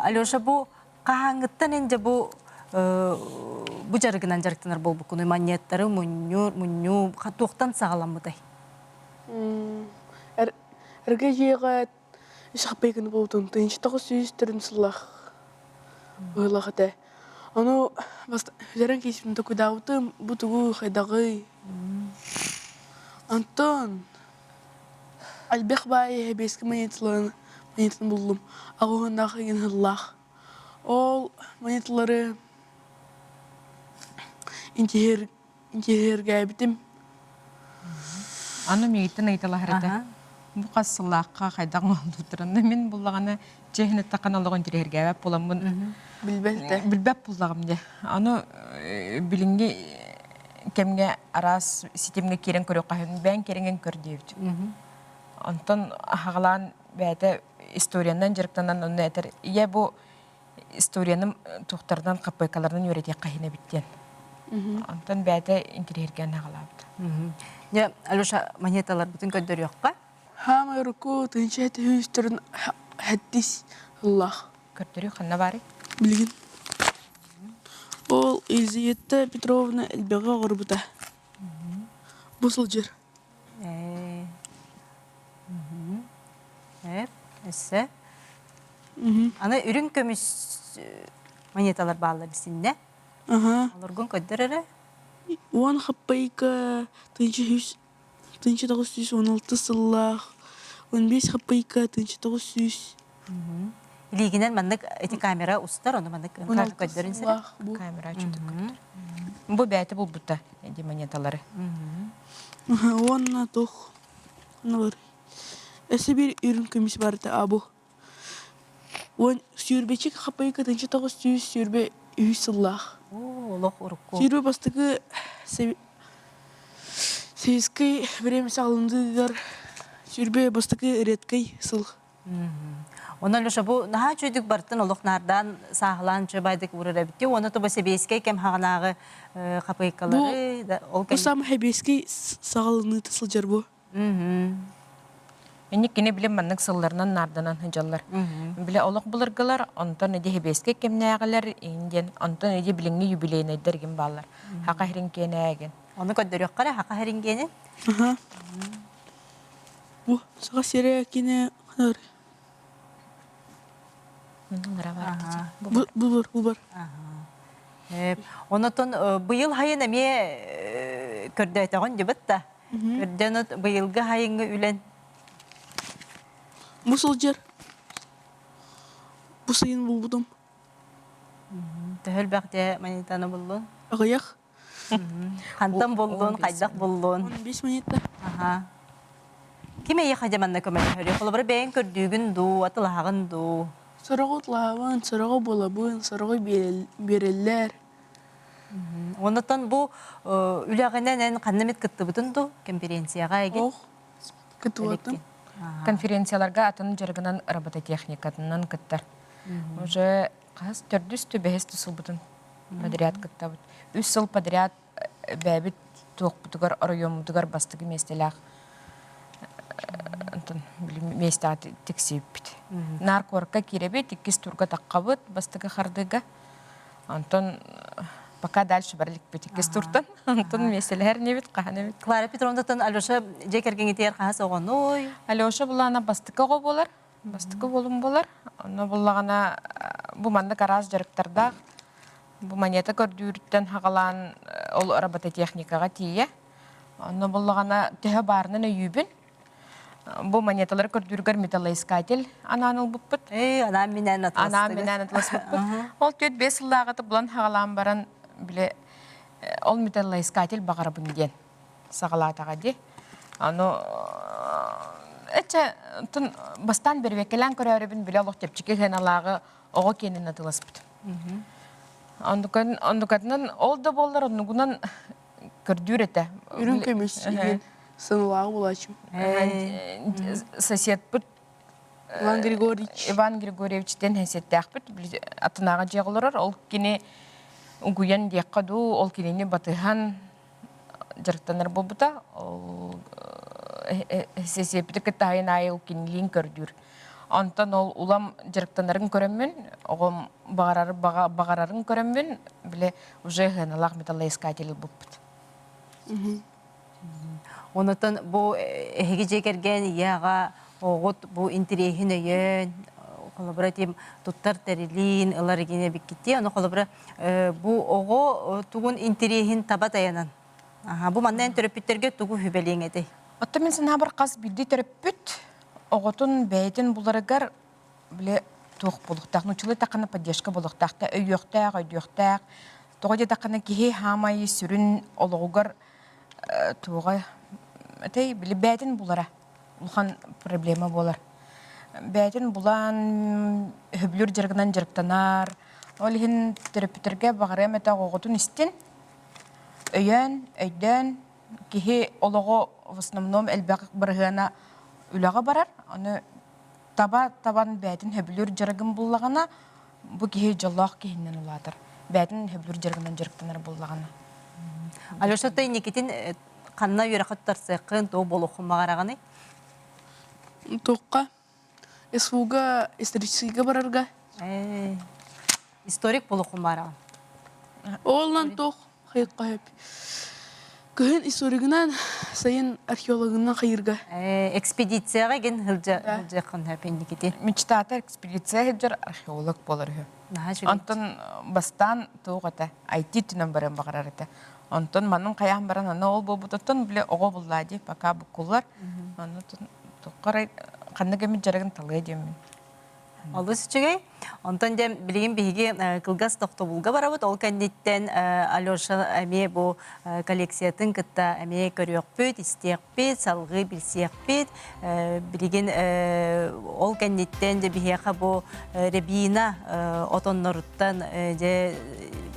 Алеша бу хаһааҥҥыттан эн дьэ бу бу дьарыгынан дьарыктанар буолбуккунуй манньыаттары мунньуур мунньуу туохтан саҕаламмытай? Эргэ дьиэҕэ үс хаппайканы буолбутун 1900 төрүн сыллаах ыһылах этэ. Ону бүтэрэн кииспин токуйдаабытым бу тугу хайдаҕый? Онтон элбэх баайы эбиэскэ монеталарын монетаны буллум. Аҕыһыннаах игин ыһыллаах. Ол монеталары интиһир Интиһиргээбитим. Аны миигиттэн ыйыталаһар этэ. Бу хас сыллаахха хайдах оҥоһуллубуттарын мин буллаҕына чиэһин эттэххинэ олох интириэһиргээбэт буоламмын Билбэт этэ. билбэт буллаҕым дии. Аны билиҥҥи кэмҥэ араас ситимҥэ киирэн көрүөххэ бэйэҥ кэриҥин көр диэбит. Онтон аһаҕалаан бэйэтэ историянан дьарыктанан онно этэр ийэ бу историяны туохтарынан КПК-ларынан үөрэтиэххэ иһин эбит диэн. Онтон бэйэтэ интириэһиргээн аҕалаабыт. Дьэ, Алеша, монеталарбытын көрдөрүөххэ. Хаамай руку тыынча этиһүүстэрин хэттис ыллах. Көрдөрүү ханна баарый? Билигин. Ол Елизавета Петровна элбэҕи оҕорбута. Бу сылдьар. Өссө. Аны үрүҥ көмүс монеталар бааллар исиннэ. Олоргун көрдөр эрэ. Уон хаппайка 1916 сыллаах 15 хаппайка 1900 Илиигинэн маннык эти камера устар, ону маннык көрдөрүн сэрэ. Камера чутук көрдөр. Бу бэйэтэ булбута эти монеталары. Уонна туох бар. Өссө биир үрүҥ көмүс барыта абу. Уон сүүрбэчик хаппайка 1923 сыллаах. Олох урукку. Сүүрбэ бастакы Советскай время саҕаланыытыгар сүүрбэ бастакы редкэй сыл. Онон Леша бу наһаа үчүгүйдүк бартын олох наардаан сааһылаан үчүгэй уурар эбит уонна тобо сэбиэскэй кэм хаҕынааҕы хапыйкалары ол Бу саамай сэбиэскэй саҕаланыыта сылдьар бу. Инник кини билим маннык сылларынан наарданан сылдьаллар. Биле олох былыргылар, онтон иди хэбиэскэй кэмнээҕилэр диэн, онтон иди билиҥҥи юбилейнайдар игин бааллар. Хака хириҥкиэнээгин. Ону көрдөрүөххэ эрэ хака хириҥкиэни. Бу саха сирэ кини Бу бу бар. Онотон быйыл хайын эмиэ көрдөөтөҕүн дибит да. Көрдөн быйылгы хайыҥҥы үлэн Бу сылдьар. Бу сайын булбутум. Төһө элбэх дьэ монетаны буллун? Аҕыйах. Хантан буллун, хайдах буллун? 15 монета. Аха. Ким эйиэхэ дьэ манна көмөлөһөрүй? Холобура бэйэҥ көрдүүгүн дуу, атылаһаҕын дуу? Сороҕу утулаһабын, сороҕу булабын, сороҕу биэрэллэр. Оннуттан бу үлэҕинэн эн ханна эмит кыттыбытын дуу? Конференцияҕа эги? Ох, кыттыбатым. Конференцияларга атын дьарыгынан робототехникатынан кыттар. Уже хаһыс төрдүс түбэһис тусулбутун подряд кыттабыт. Үс сыл подряд бэйэбит туохпутугар оройуоммутугар бастакы миэстэлээх онтон миэстэҕэ тиксибиппит. Наар куоракка киирэбит, иккис турга таххабыт бастакы хардыыга. Онтон пока дальше бара иликпит иккис туртан. Онтон миэстэлэһэр инибит, хаһан эбит. Клара Петровнаттан Алеша дьиэ кэргэҥҥитигэр хаһыс оҕонуй? Алеша булаана бастакы оҕо буолар. Бастакы буолум буолар. Онно буллаҕына бу маннык араас дьарыктардаах. Бу монета көрдүүрүттэн хаҕалаан ол робототехникаҕа тиийэ. Онно буллаҕына төһө баарынан өйүүбүн. Бу монеталары көрдүүргэр металлоискатель анаан ылбыппыт. Ээ, анаан-минээн атыластыгыт. Анаан-минээн атыласпыппыт. Ол 4-5 сыллааҕыта булан хаҕалаан баран, бile ол металлоискатель баҕарабын диэн саҕалаатаҕа дии. Аны эчэ тун бастаан бэрбиэккэлээн көрөөрүбүн билэ олох чэпчэки сыаналааҕы оҕо киэнин атыласпытым. Оннукан оннукатынан ол да буоллар оннугунан көрдүүр этэ. Үрүҥ көмүс диэн сыаналааҕы булааччым. Соседпыт Иван Григорьевич. Иван Григорьевич диэн хэсиэттээхпит атынааҕы дьиэҕэ олорор. Ол кини угуйан диэххэ дуу, ол кинини батыһан дьарыктанар буолбута. Ол сэсиэппити кытта айын аайы ол кинилиин көрдүүр. Онтон ол улам дьарыктанарын көрөммүн, оҕом баҕарар баҕарарын көрөммүн, бile уже сыаналаах металлоискатель ылбыппыт. Онотон бу эһиги дьиэ кэргэн ийэ аҕа оҕут бу интириэһин өйөөн холобура тим туттар тэрилиин ылар игине биккити ону холобура бу оҕо тугун интириэһин таба таянан бу манна эн төрөппүттэргэ тугу сүбэлиэҥ этэй? Оттон мин санаабар хас биирдии төрөппүт оҕотун бэйэтин буларыгар бile туох буолуохтаах нууччалыы эттэххинэ поддержка буолуохтаах да өйүөхтээх өйдүөхтээх тоҕо диэтэххинэ киһи хаамай сүрүн олоҕугар туоҕа этэй били бэйэтин булара улахан проблема буолар бэйэтин булан сөбүлүүр дьарыгынан дьарыктанар ол иһин төрөппүттэргэ баҕарыам этэ оҕоҕутун истин өйөөн өйдөөн киһи олоҕо в основном элбэх бырыһыана үлэҕэ барар ону таба табан бэйэтин сөбүлүүр дьарыгын буллаҕына бу киһи дьоллоох киһинэн улаатар бэйэтин сөбүлүүр дьарыгынан дьарыктанар буоллаҕына Алеша той Никитин ханна үөрэххэ туттарсыаххын туох буолуоххун баҕараҕыный Туохха СФУга историческийга барарга историк буолуоххун баҕараҕын Ооллон туох хайыкка сөп. Кыһын историгынан, сайын археологынан хайырга. Экспедицияҕа гин сылдьыаххын сөп инникити. Мечтата экспедиция сылдьар археолог буолар үһү. Онтон бастаан туох этэ, IT түнэн баран баҕарар этэ. Онтон манын хайаан баран аны ол буолбутуттан бile оҕо буллаа дии пока буккуллар. Аны туохха ханнык эмит дьарыгын талыа диэммин. Олус үчүгэй. Онтон дьэ билигин биһиги кылгас тохтобулга барабыт. Ол кэнниттэн Алеша эмиэ бу коллекциятын кытта эмиэ көрүөхпүт, истиэхпит, салгыы билсиэхпит. Билигин ол кэнниттэн дьэ биһиэхэ бу рябина отонноруттан дьэ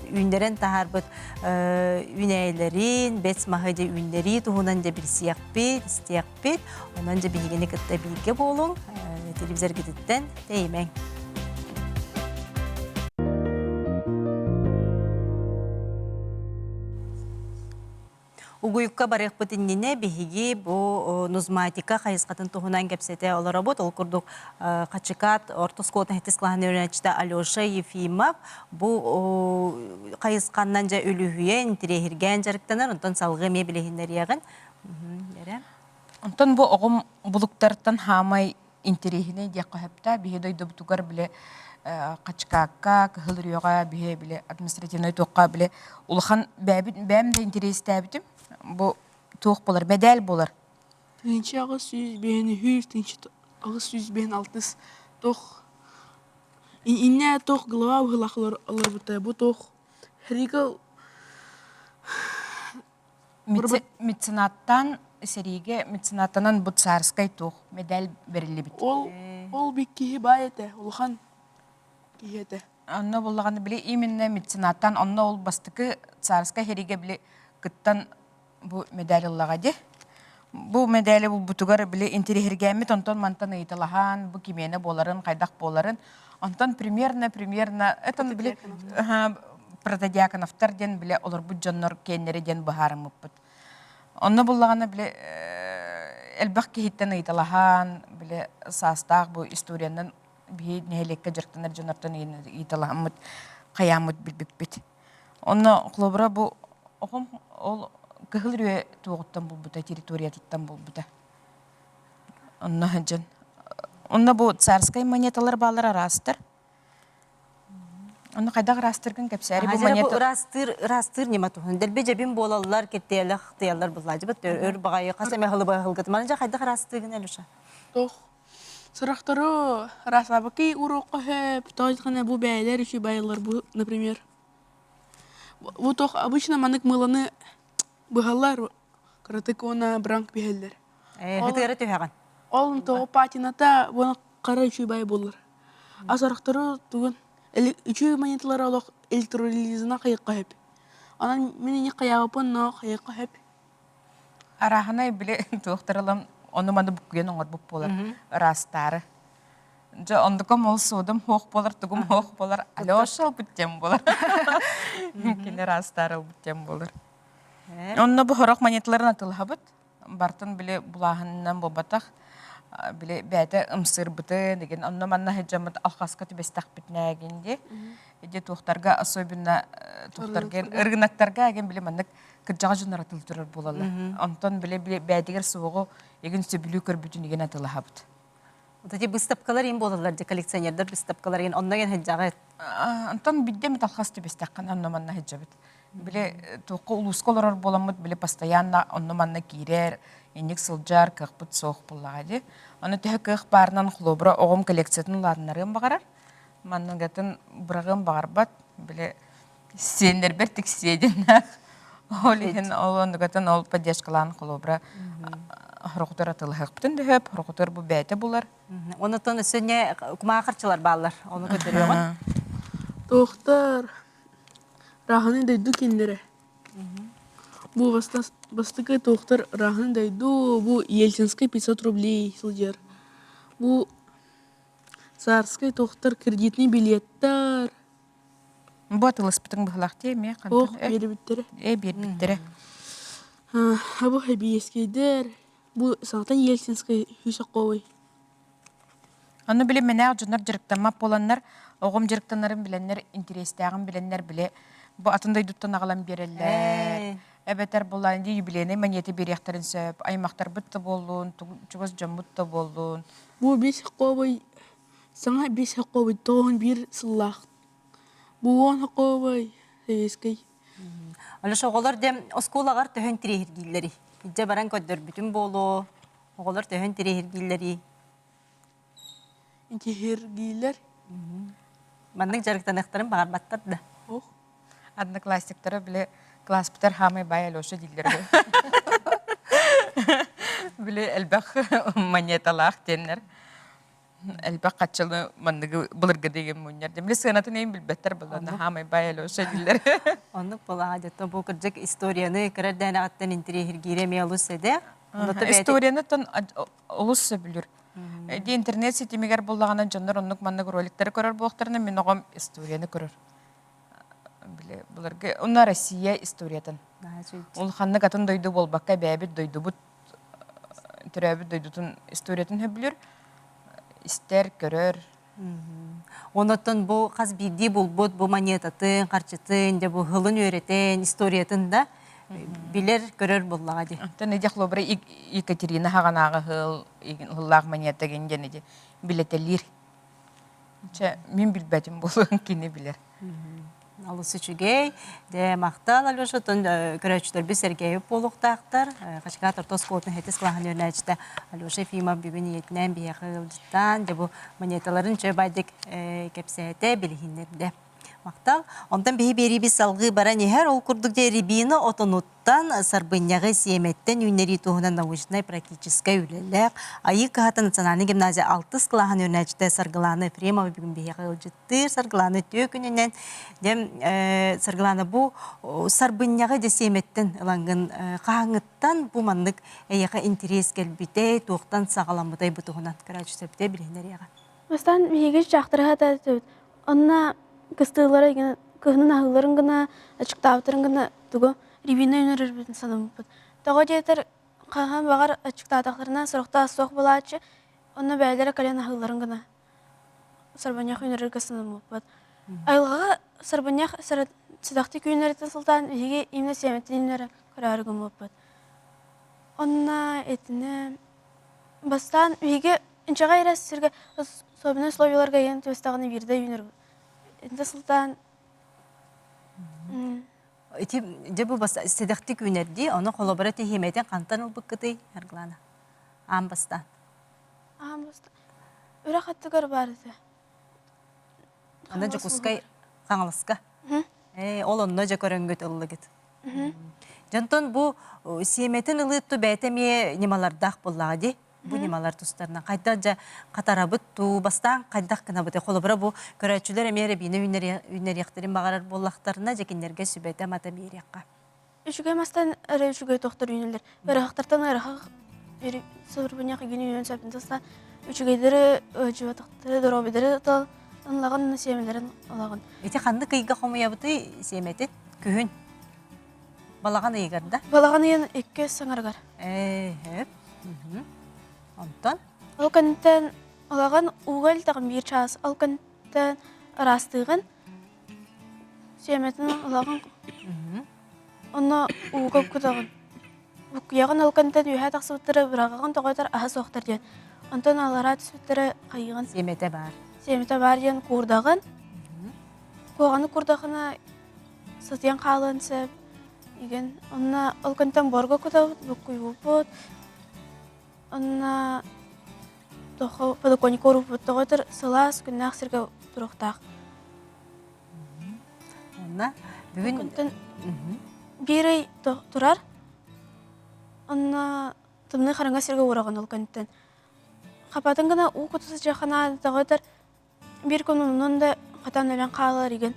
үүннэрэн таһаарбыт үүнээйилэрин, бэс маһы дьэ үүннэрии туһунан дьэ билсиэхпит, истиэхпит. Онон дьэ биһигини кытта бииргэ буолуҥ, телевизоргытыттан тэйимэҥ. Угуйукка барыахпыт иннинэ биһиги бу нузматика хайысхатын туһунан кэпсэтэ олоробут. Ол курдук Хачыкаат орто оскуолатын сэттис кылааһын үөрэнээччитэ Алеша Ефимов бу хайысханнан дьэ үлүһүйэн, интириэһиргээн дьарыктанар. Онтон салгыы эмиэ билиһиннэриэҕин. Онтон бу оҕом булуктартан хаамай интэриэһинэй диэххэ сөптөөх. Биһи дойдубутугар били Хачыкаакка, Кыһыл Үрүөҕэ биһи били административнай туохха били улахан бэйэбит бэйэм да интэриэстээбитим. Бу туох буолар, мэдээл буолар. 1805 1856 туох иннэ туох глава быһыылаах олорбута бу туох Ригал Меценаттан сэриигэ меценаттанан бу царскай туох медаль бэриллибит. Ол ол бик киһи баай этэ, улахан киһи этэ. Онно буллаҕына били именно меценаттан онно ол бастакы царскай сэриигэ били кыттан бу медаль ыллаҕа дии. Бу медали булбутугар били интириэһиргээммит онтон мантан ыйыталаһан бу кимиэнэ буоларын, хайдах буоларын. Онтон примерно примерно это били протодиаконовтар диэн били олорбут дьоннор киэннэрэ диэн быһаарыммыппыт. Онно буллаҕына били элбэх киһиттэн ыйыталаһан, били саастаах бу историянан биһи нэһилиэккэ дьарыктанар дьоннортон ыйыталаһаммыт хайааммыт билбиппит. Онно холобура бу оҕом ол Кыһыл Үрүө туоҕуттан булбута, территориятыттан булбута. Онно сылдьан. Онно бу царскай монеталар бааллар араастар. Онно хайдах ыраастыргын кэпсээри бу монета ыраастыыр ыраастыыр ньыма туһун. Дэлби дьэбин буолаллар, киртиэлэх тыйаллар буллаадьыбыт өр баҕайы хас эмэ хылы баһылгыт. Маны дьэ хайдах ыраастыыгын Алеша? Туох Сорохтору ыраастаабаккый уруокка сөп, тоҕо бу бэйэлэр үчүгэй байаллар бу, например. Бу туох обычно маннык мыыланы быһаллар, кыратык уонна бранк биһэллэр. Ээ, хытыара түһэҕин. Ол тоҕо патината уонна хара үчүгэй буолар. А сорохтору тугун үчүгэй монеталары олох электролизынан хайыахха сөп. Онон мин ини хайаабаппын, но хайыахха сөп. Арааһынай били туохтар ылан ону-маны буккуйан оҥорбут буолар ыраастаары. Дьэ оннукам ол суодум хуох буолар, тугум хуох буолар, Алеша ылбыт диэн буолар. Кини ыраастаары ылбыт диэн буолар. Онно бу сорох монеталарын атылаһабыт. Бартын били булааһынынан буолбатах. Били бэйэтэ ымсыырбытын, деген онно манна сылдьаммыт алхаска түбэстэхпитинээгин дии. Ити туохтарга особенно туохтарга ырыынактарга эгин били маннык кырдьаҕас дьоннор атылы турар буолаллар. Онтон били бэйэтигэр суоҕу игин сөбүлүү көрбүтүн игин атылаһабыт. Вот эти выставкалар им буолаллар дьэ коллекционердар выставкалар ин онно ген сылдьаҕыт. Онтон бидде эмит алхас түбэстэххин онно манна сылдьабыт. Били туохха улууска олорор буоламмыт били постоянно онно манна киирэр, инник сылдьар кыахпыт суох буоллаҕа дии. Ону төһө кыах баарынан холобура оҕом коллекциятын улаатыннарыан баҕарар. Манныгатын быраҕыан баҕарбат. Били сиэннэрбэр тиксиэ диэннээх. Ол иһин ол оннугатын ол поддержкалаан холобура хорохутар атылаһыахпытын да сөп, хорохутар бу бэйэтэ булар. Онутун өссө кумаахарчылар бааллар. Ону көрдөрүөҕүн. Туохтар Раһаны дойду кинилэрэ. Бу бастакы туохтар Раһаны дойду, бу Ельцинскай 500 рублей сылдьар. Бу царскай туохтар кредитный билеттар. Бу атыласпытыҥ быһылаах дии эмиэ хантан Ох, биэрбиттэрэ. Э биэрбиттэрэ. Бу Хэбиэскэйдэр, бу саҥатан Ельцинскай Хүйсэкковый. Ону били мэнээх дьоннор дьарыктаммат буоланнар, оҕом дьарыктанарын билэннэр, интэриэстээҕин билэннэр били бу атын дойдуттан аҕалан биэрэллэр. Эбэтэр булаан дии юбилейнай монета биэриэхтэрин сөп, аймахтарбыт да буоллун, чугас дьоммут да буоллун. Бу Бесяковый Саҥа Бесяковый 91 сыллаах. Бу уон советский. Алеша, оҕолор дьэ оскуолаҕар төһөн тириэһиргииллэрий? Дьэ баран көрдөрбүтүм буолуо. Оҕолор төһөн тириэһиргииллэрий? Интиһиргииллэр. Маннык дьарыктаныахтарын баҕарбаттар да. Ох. Одноклассниктара били класспытар хаамай баай Алеша дииллэр Били элбэх монеталаах диэннэр. Элбэх хаччылы манныгы былыргы деген мунньар. Били сыанатын эйин билбэттэр буолла. Хаамай баай Алеша дииллэр. Оннук буолаҕа дьэ бу кырдьык историяны кыра эрдээнэҕиттэн интириэһиргиирэ эмиэ олус сэдэх. Историяны тон олус сөбүлүүр. Ди интернет ситимигэр буллаҕына дьоннор оннук маннык роликтары көрөр буолуохтарына мин оҕом историяны көрөр. Били былыргы онно Россия историятын. Улаханнык атын дойду буолбакка бэйэбит дойдубут төрөөбүт дойдутун историятын сөбүлүүр, истэр, көрөр. Онотон бу хас биирдии булбут бу монетатын, харчытын, дьэ бу һылын үөрэтэн, историятын да билэр, көрөр буоллаҕа дии. Оттон иди холобура Екатерина хаҕанааҕы һыл, һыллаах монета гин диэн иди билэтэлиир. Чэ, мин билбэтим буолуон кини билэр. Олус үчүгэй. Дьэ, махтал, Алеша, оттон көрөөччүлэрбит сэргээбит буолуохтаахтар. Хачыкаат орто оскуолатын хэтис кылааһын үөрэнээччитэ Алеша Ефимов бүгүн ийэтинээн биһиэхэ ыалдьыттаан, дьэ бу монеталарын үчүгэй баайдык кэпсээтэ, билиһиннэрдэ. Махтал. Онтон биһи биэриибит салгыы баран иһэр. Ол курдук дьэ рябина отонуттан сарбынньаҕы сиэмэттэн үүннэрии туһунан научнай-практическай үлэлээх Айыы кыһата национальнай гимназия алтыс кылааһын үөрэнээччитэ Саргылаана Ефремова бүгүн биһиэхэ ыалдьыттыыр. Саргылаана үтүө күнүнэн. Дьэ, Саргылаана бу сарбынньаҕы дьэ сиэмэттэн ылаҥҥын хаһааҥҥыттан бу маннык эйиэхэ интэриэс кэлбитэй, туохтан саҕаламмытай бу туһунан көрөөччү билиһиннэриэҕэ. Бастаан биһиги чаахтарыһа этибит. Онно кыстыыллара гына кыһынын аһыылларын гына, аччыктаабыттарын гына тугу рябина үүнэрэрбитин санаммыппыт. Тоҕо диэтэр хаһан баҕар аччыктаатахтарына сорохто суох буолааччы, онно бэйэлэрэ кэлэн аһыылларын гына сарбанньах үүнэрэргэ санаммыппыт. Айылҕаҕа сарбанньах сэдэхтик үүнэриттэн сылтаан биһиги именно сиэмэтин үүнэрэ көрөөрү гыммыппыт. Онно итини бастаан биһиги Инчэҕэй эрэ сиргэ особеннай условияларга ийэн түбэстэҕинэ биирдэ үүнэр. Интэ сылтаан Ити дьэ бу бас сэдэхтик үүнэрдии, ону холобура тиһиэмэтин хантан ылбыккытый, Арглана? Аан бастаан. Аан бастаан. Үрэх аттыгар баар этэ. Аны Дьокуускай Хаҥаласка. Ээ, ол онно дьэ көрөнгүт ыллыгыт. Дьонтон бу сиэмэтин ылыытту бэйэтэ эмиэ ньымалардаах буоллаҕа дии. Бу ньымалар тустарынан хайдах дьэ хатарабыт дуу, бастаан хайдах гынабыт? Холобура бу көрөөччүлэр эмиэ эрэбиинэ үүннэриэхтэрин баҕарар буоллахтарына, дьэ кинилэргэ сүбэтэ-амата биэриэххэ. Үчүгэй мастан эрэ үчүгэй тохтор үүнэллэр. Ыарахаттартан ыарахах сорбуньах игин үүнэн сөптөн тахса үчүгэйдэри ыдьыбатахтары доруобайдары ыллаҕын сиэмэлэрин ылаҕын. Ити ханнык ыйга хомуйабытый сиэмэтин? Күһүн. Балаҕан ыйыгар да? Балаҕан ыйын икки саҥарыгар. Ээ, Онтон? Ол кэнниттэн ылаҕын ууга илтэҕин биир чаас, ол кэнниттэн ыраастыыгын, сиэмэтин ылаҕын, онно ууга кутаҕын. Буккуйаҕын ол кэнниттэн үөһэ тахсыбыттары быраҕаҕын тоҕо аһа суохтар диэн. Онтон аллараа түспүттэрэ хайыыгын. Сиэмэтэ баар. Сиэмэтэ баар диэн куурдаҕын. Куоҕаны курдахына сытыйан хаалыан сөп. Игин онно ол кэнниттэн буорга кутабыт, буккуйбуппут. Онно тохо подоконникка уурбуппут. Тоҕо этэр сылаас күннээх сиргэ туруохтаах. Онно бүгүн Онтон биир ый турар. Онно тымныы хараҥа сиргэ уураҕын ол кэнниттэн. Хапатын гына уу кута сылдьыаххына тоҕо этэр Биир күн онон да хатан өлөн хаалар игин.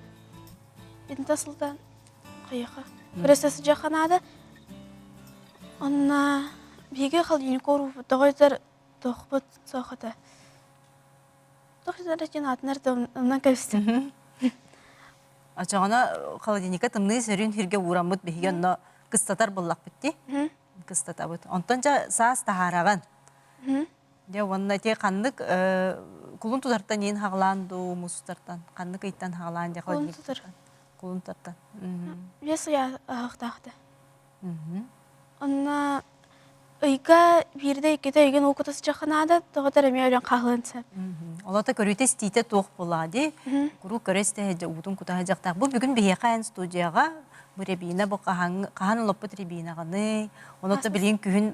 Итинтэ сылтан хайыха. Көрөсө сыдьахха наада. Онна биһиги холодильник уурбут тоҕо тохпут суох этэ. Тох итин атын эрдэ оннан кэбистим. Очоҕоно холодильникка тымныы сөрүүн сиргэ уураммыт биһиги онно кыстатар буоллахпыт дии. Кыстатабыт. Онтон дьэ саас таһаараҕын. Дьэ уонна ити ханнык кулун тутартан иин хаҕылаан дуу, муус тутартан ханнык ыйтан хаҕылаан дьэ Кулун тутар. Кулун тутартан. Биэс ый аһахтаахта. Онно ыйга биирдэ иккитэ ыйгын уу кута сычахха наада, тоҕо эмиэ өлөн хаалыан сөп. Олото көрүүтэ-истиитэ туох буолаа дии. Куруук көрө истэ уутун кута сылдьахтаах. Бу бүгүн биһиэхэ эн студияҕа бу рябина бу хаһан хаһан олоппут рябинаҕыный? Оното билигин күһүн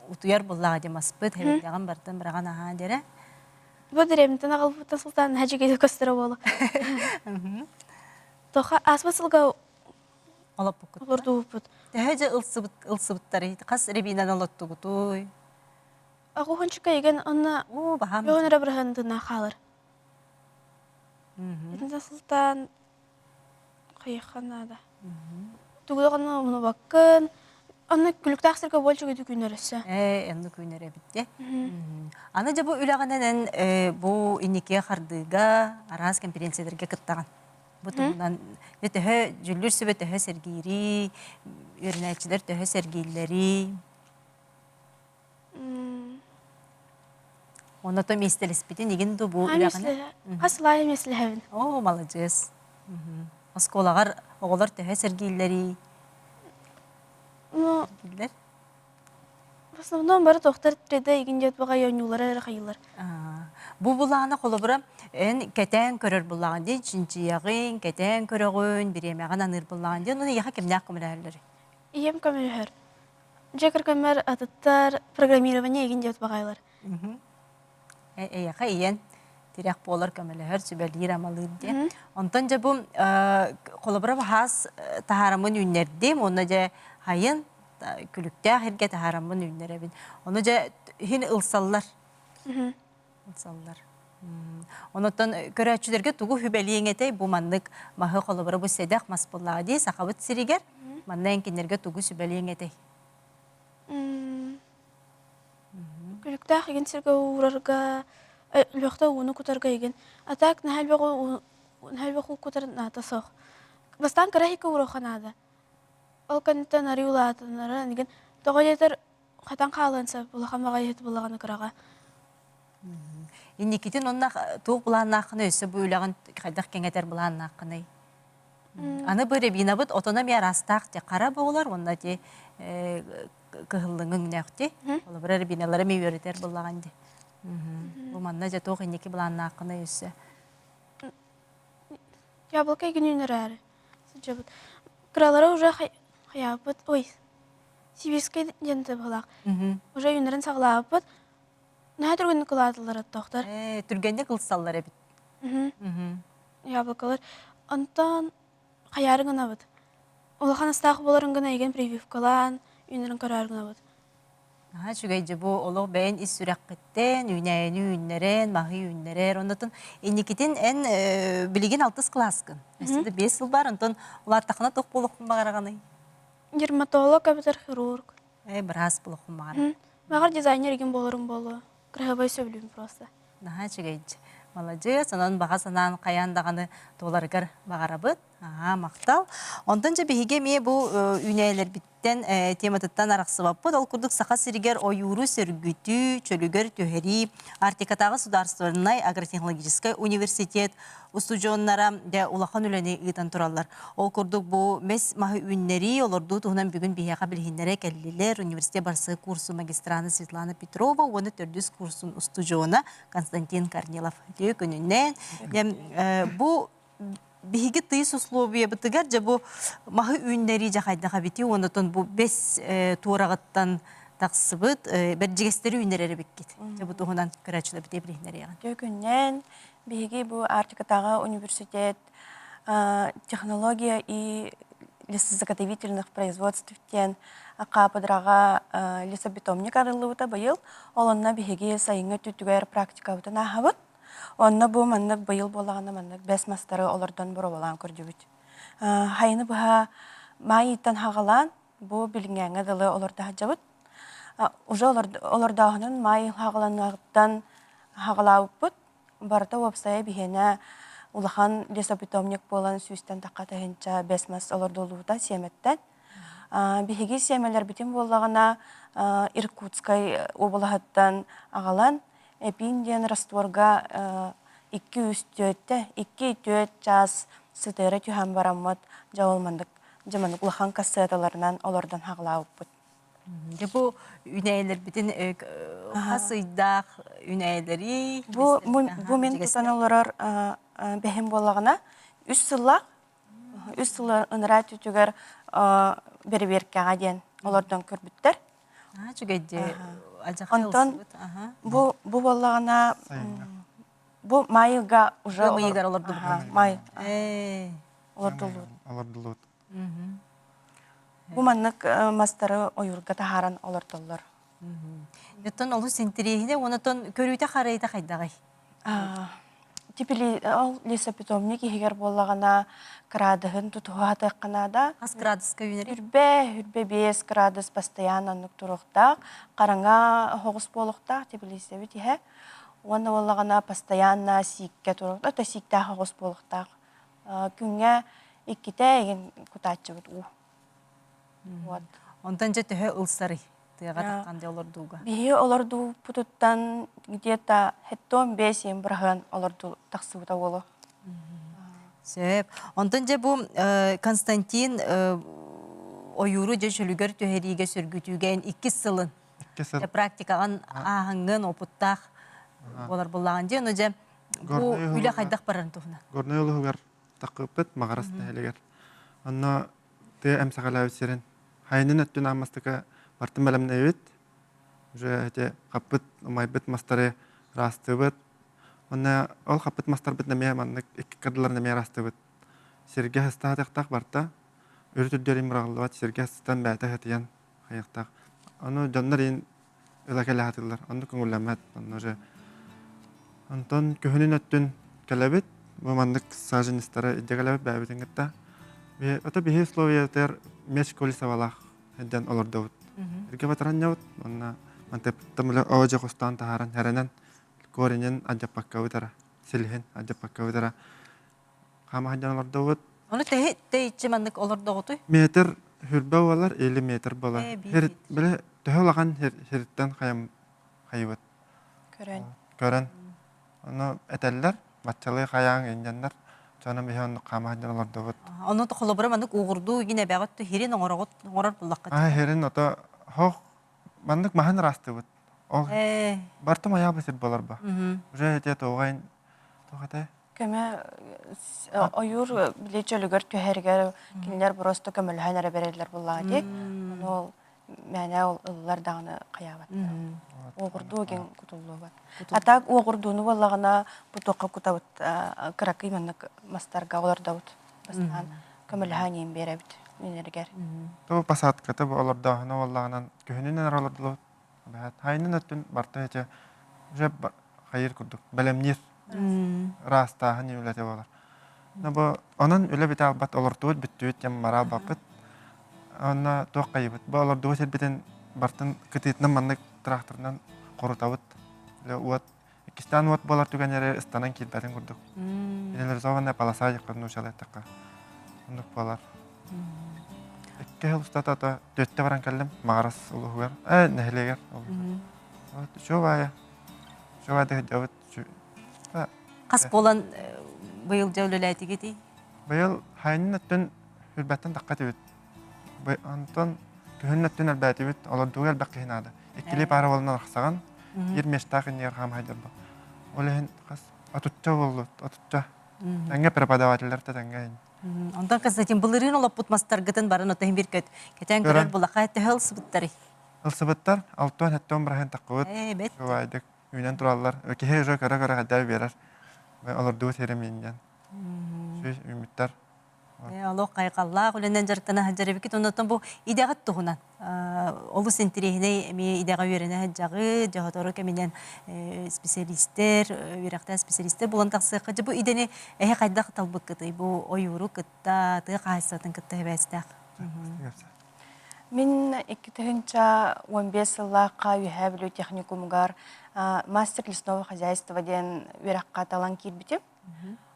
утуйар буоллаҕа дии маспыт, хэбирдэҕин бартын быраҕан аһаа дэрэ. Бу дэриэбинтэн аҕалбыттан сылтаан наһаа көстөрө буолла. Тоха ааспыт сылга Олоппуккут. Олордубуппут. Төһө дьэ ылсыбыт ылсыбыттарый? Хас рябинаны олоттугутуй? Аҕуһунчука еген онно Оо, баһаам. Бөҕөн эрэ быраһындына хаалар. Итинтэн сылтаан хайыахха наада. Тугу даҕаны умнубаккын. Онно күлүктээх сиргэ буолчу күннэр өссө. Ээ, онно күннэр эбит дии. Аны дьэ бу үлэҕинэн эн бу инникигэ хардыыга араас конференцияларга кыттаҕын. Бу туһунан дьэ төһө дьүллүүр сүбэ төһө сэргиирий, үөрэнээччилэр төһө сэргииллэрий? Онно то миэстэлэспитин игин ду бу үлэҕинэ? Хас сыл аайы миэстэлэһэбин. Оо, маладьыас. Оскуолаҕар оҕолор төһө сэргииллэрий? Ну, в основном бары тохтор 3D игин диэт баҕайы оонньуулара эрэ хайыылар. Бу былаана холобура эн кэтээн көрөр буллаҕын диэн чинчийэҕин, кэтээн көрөҕүн, бириэмэҕин аныыр буллаҕын диэн, ону эйиэхэ кимнээх көмөлөһөллөрүй? Ийэм көмөлөһөр. Дьиэ кэргэммэр атыттар программирование игин диэт баҕайылар. Эйиэхэ ийэн тирэх буолар, көмөлөһөр, сүбэлиир, амалыыр диэн. Онтон дьэ бу холобура баһаас таһаараммын үүннэрдим, уонна дьэ хайын күлүктээх иргэ таһаараммын үүннэрэбин. Ону дьэ иһин ылсаллар. Ылсаллар. Онотон көрөөччүлэргэ тугу сүбэлиэҥ этэй бу маннык маһы холобура бу сэдэх мас буоллаҕа дии сахабыт сиригэр манна эн кинилэргэ тугу сүбэлиэҥ этэй? Күлүктээх игин сиргэ уурарга, лөхтө ууну кутарга игин. А так наһаа элбэх уу кутар наада суох. Бастаан кыра иһиккэ ууруохха наада. Ол кэнниттэн арыы улаатыннаран игин тоҕо диэтэр хатан хаалыан сөп улахан баҕайы иһит буллаҕына кыраҕа. Инникитин онно туох былааннааххыный өссө бу үлэҕин хайдах кэҥэтэр былааннааххыный? Аны бу рябинабыт отоно эмиэ араастаах те хара буолар уонна ти кыһыллыҥы өҥнөөх ти. Холобура рябиналары эмиэ үөрэтэр буоллаҕын ди. Бу манна дьэ туох инники былааннааххыный өссө? Яблоко игин үүнэрээри сылдьабыт. Кыралара уже хайаабыт, ой, сибирскэй диэн быһылаах. Уже үүнэрин саҕалаабыппыт. Наһаа түргэнник кылаатылар оттоохтор. Ээ, түргэнник ылсаллар эбит. Яблокалар. Онтон хайаары гынабыт. Улахан астаах буоларын гына игин прививкалаан, үүнэрин көрөөр гынабыт. Наһаа үчүгэй дьэ бу олох бэйэн ис сүрэххиттэн үүнээйини үүннэрэн, маһы үүннэрэр. Оннотон инникитин эн билигин алтыс кылааскын. Өссө да 5 сыл бар, онтон улааттаххына туох буолуоххун баҕараҕыный? Дерматолог эбэтэр хирург. Ээ, быраас буолуоххун баҕарар. Баҕар дизайнер игин буоларым буолуо. Кыраһыбай сөбүлүүм просто. Наһаа үчүгэй. Маладьыас, онон баҕа санаан хайаан даҕаны туоларыгар баҕарабыт. Аа, махтал. Онтон дьэ биһиги эмиэ бу үүнээйилэрбиттэн тематыттан арахсыбаппыт. Ол курдук Саха сиригэр ойууру сөргүтүү, чөлүгэр түһэрии, Арктикатааҕы судаарыстыбаннай агротехнологическай университет устудьуоннара дьэ улахан үлэни ыытан тураллар. Ол курдук бу мэс маһы үүннэрии, олордуу туһунан бүгүн биһиэхэ билиһиннэрэ кэллилэр. Университет барсы курсу магистрана Светлана Петрова уонна төрдүс курсун устудьуона Константин Корнилов. Үтүө күнүнэн. Бу биһиги тыйыс условиябытыгар дьэ бу маһы үүннэрии дьэ хайдах эбитий уонна бу бэс туораҕыттан тахсыбыт бэрдьигэстэри үүннэрэр эбиккит. Дьэ бу туһунан көрөөччүлэрбит билиһиннэриэҕин. Үтүө күннэн биһиги бу Арктикатааҕы университет технология и лесозаготовительных производств диэн хаапыдыраҕа лесопитомник арыллыбыта быйыл. Ол онно биһиги сайыҥҥы өттүгэр практикабытын ааһабыт. Онно бу маннык быйыл буоллаҕына маннык бэс мастары олордон боруобалаан көрдүбүт. Хайыны быһа маай ыйтан хаҕалаан бу билиҥҥээҥҥэ дылы олордо сылдьабыт. Уже олордооһунун маай хаҕаланыаҕыттан хаҕалаабыппыт. Барыта уопсайа биһиэнэ улахан лесопитомник буолан сүүстэн тахха тыһыынча бэс мас олордуллубута сиэмэттэн. Биһиги сиэмэлэрбитин буоллаҕына Иркутскай уобалаһыттан аҕалан Эпин диэн растворга 2-3 түөттэ, 2-4 чаас сытыара түһэн бараммыт дьэ ол маннык дьэ маннык улахан кассеталарынан олордон хаҕалаабыппыт. Дьэ бу үүнээйилэрбитин хас ыйдаах үүнээйилэрий? Бу, бу мин тутан олорор бэһим буоллаҕына үс сыллаах үс сыл ынараа өттүгэр бэрэбиэркэҕэ диэн олордон көрбүттэр. Үчүгэйди Онтон бу бу буоллаҕына бу маайга уже ыйыгар олордубут. Маай олордуллубут. Олордуллубут. Бу маннык мастары ойуурга таһааран олордоллор. Оттон олус интэриэһинэй уонна көрүүтэ харайыта хайдаҕый? Типили ол лесопитомник иһигэр буоллаҕына кыраадыһын тутуһа сатыахха наада. Хас градуска үүнэрий? Үрбэ, үрбэ 5 градус постоянно оннук туруохтаах. Хараҥа оһоҕос буолуохтаах теплицэбит иһэ. Уонна буоллаҕына постоянно сииккэ туруохтаах, то сииктээх оҕус буолуохтаах. Күҥҥэ иккитэ игин кутааччыбыт уу. Вот. Онтон дьэ төһө ылсарый? Тыаҕа таххан дьэ олордууга. Биһи олордууппутуттан где-то хеттон 5 быраһыан олорду тахсыбыта уолу. Сөп. Онтон дьэ бу Константин ойууру дьэ чөлүгэр түһэриигэ сөргүтүүгэ иккис сылын Иккис сыл. практикаҕын ааһыҥҥын опыттаах. буолар буллаҕын дии. Ону дьэ бу үлэ хайдах барарын туһунан. Горнай улууһугар таххыппыт Маҕарас нэһилиэгэр. Онно тыа эмсэҕэлээбит сирин хайынын өттүн ааммастыка бартын бэлэмнээбит. Уже эти хаппыт, умайбыт мастары ыраастыыбыт. Онно ол хаппыт мастарбыт эмиэ маннык икки кырдыларын эмиэ ыраастыыбыт. Сиргэ ыстаатыахтаах барта. Үрүт үрдүөрүн быраҕыллыбат сиргэ сытан бэйэтэ сытыйан хайыахтаах. Ону дьоннор иин ыла кэлэ сатыыллар. Оннук көҥүллэммэт. Онно уже Онтон күһүнүн өттүн кэлэбит. Бу маннык саженецтары илдьэ кэлэбит бэйэбитин кытта. Ото биһи условиятыгар меч колесовалаах сылдьан олордубут. Эргэ батаранньабыт уонна мантыптан бile оодьо хостоон таһааран хэрэнэн коренин алдьаппаккабыт ара силиһин алдьаппаккабыт ара хаама сылдьан олордубут. Ону тэһи тэйиччи маннык олордоҕутуй? Метр хүрбэ буолар или метр буолар. Бile төһө улахан сириттэн хайам хайыбыт. Көрөн. Көрөн. Ону этэллэр, баччалыы хайаан инньэннэр, дьоном иһэ оннук хаама сылдьан олордубут. Ону холобура маннык уоҕурдуу игин эбэҕит хирин оҥороҕут оҥорор буллаххыт. Аа хирин ото хох маннык маһын ыраастыыбыт. Ол бартым айаабы сир болар ба. Уже эти туоҕайн туох этэй? Көмө ойуур били чөлүгэр түһэригэр кинилэр просто көмөлөһөн эрэ берэллэр буллаҕа дии. Ону ол мээнэ ол ыллар даҕаны хайаабат. Уоҕурдуу диэн кутуллубат. А так уоҕурдууну буоллаҕына бу туохха кутабыт кыракый маннык мастарга олордобут. Бастаан көмөлөһөн иин биэрэбит үүнэригэр. Ту посадката бу олордооһуна буоллаҕынан күһүнүнэн эрэ олордулубут. Хайынын өттүн барта эчэ уже хайыр курдук бэлэмниир ыраастааһын үлэтэ буолар. Бу онон үлэ бүтэ албат олортубут бүттүбүт диэн бара албаппыт. Онно туох хайыбыт. Бу олордубут сирбитин бартын кытыытынан маннык тракторынан хорутабыт. Уот иккистээн уот буолар түгэннэри ыстанан киирбэтин курдук. Минерализованная полоса диэххэ нуучалыы эттэххэ. Оннук буолар. Икки сыл устата ото түөттэ баран кэллим Маҕарас улууһугар, э, нэһилиэгэр. Вот, үчүгэй баайа. Үчүгэй баайда сылдьабыт. Хас буолан быйыл дьэ үлэлээтигитий? Быйыл хайынын өттүн үрбэттэн тахха этибит. Онтон күһүн өттүн элбээтибит, олордууга элбэх киһи наада. Иккилии паара буолан арахсаҕын, биир миэстээх иннигэр хаама сылдьарбын. Ол иһин хас отучча буоллут, отучча. Тэҥҥэ преподавателлэр да тэҥҥэ Онтон Константин былырыын олоппут мастаргытын барын отоһун бир көт кэтэн көрөр булаха төһө ылсыбыттарый? Ылсыбыттар, алтан-сэттэн быраһын таххыбыт. Ээ, бэт. Баайдык үүнэн тураллар. Киһи уже көрө-көрө хайдаа биэрэр. Олордубут сирим ииннэн. Сүүс үүммүттэр. Олох хайҕаллаах үлэнэн дьарыктана сылдьар эбиккит. Оннуттан бу идэҕит туһунан олус интэриэһинэй эмиэ идэҕэ үөрэнэ сылдьаҕыт, дьоһотору кэминэн специалистер, үөрэхтээх специалистер буолан тахсыахха. Дьэ бу идэни эһи хайдах талбыккытый? Бу ойууру кытта, тыа хаһаайыстыбатын кытта сибээстээх. Мин 2015 сыллаахха Үөһээ Бүлүү техникумугар мастер лесного хозяйства диэн үөрэххэ талан киирбитим.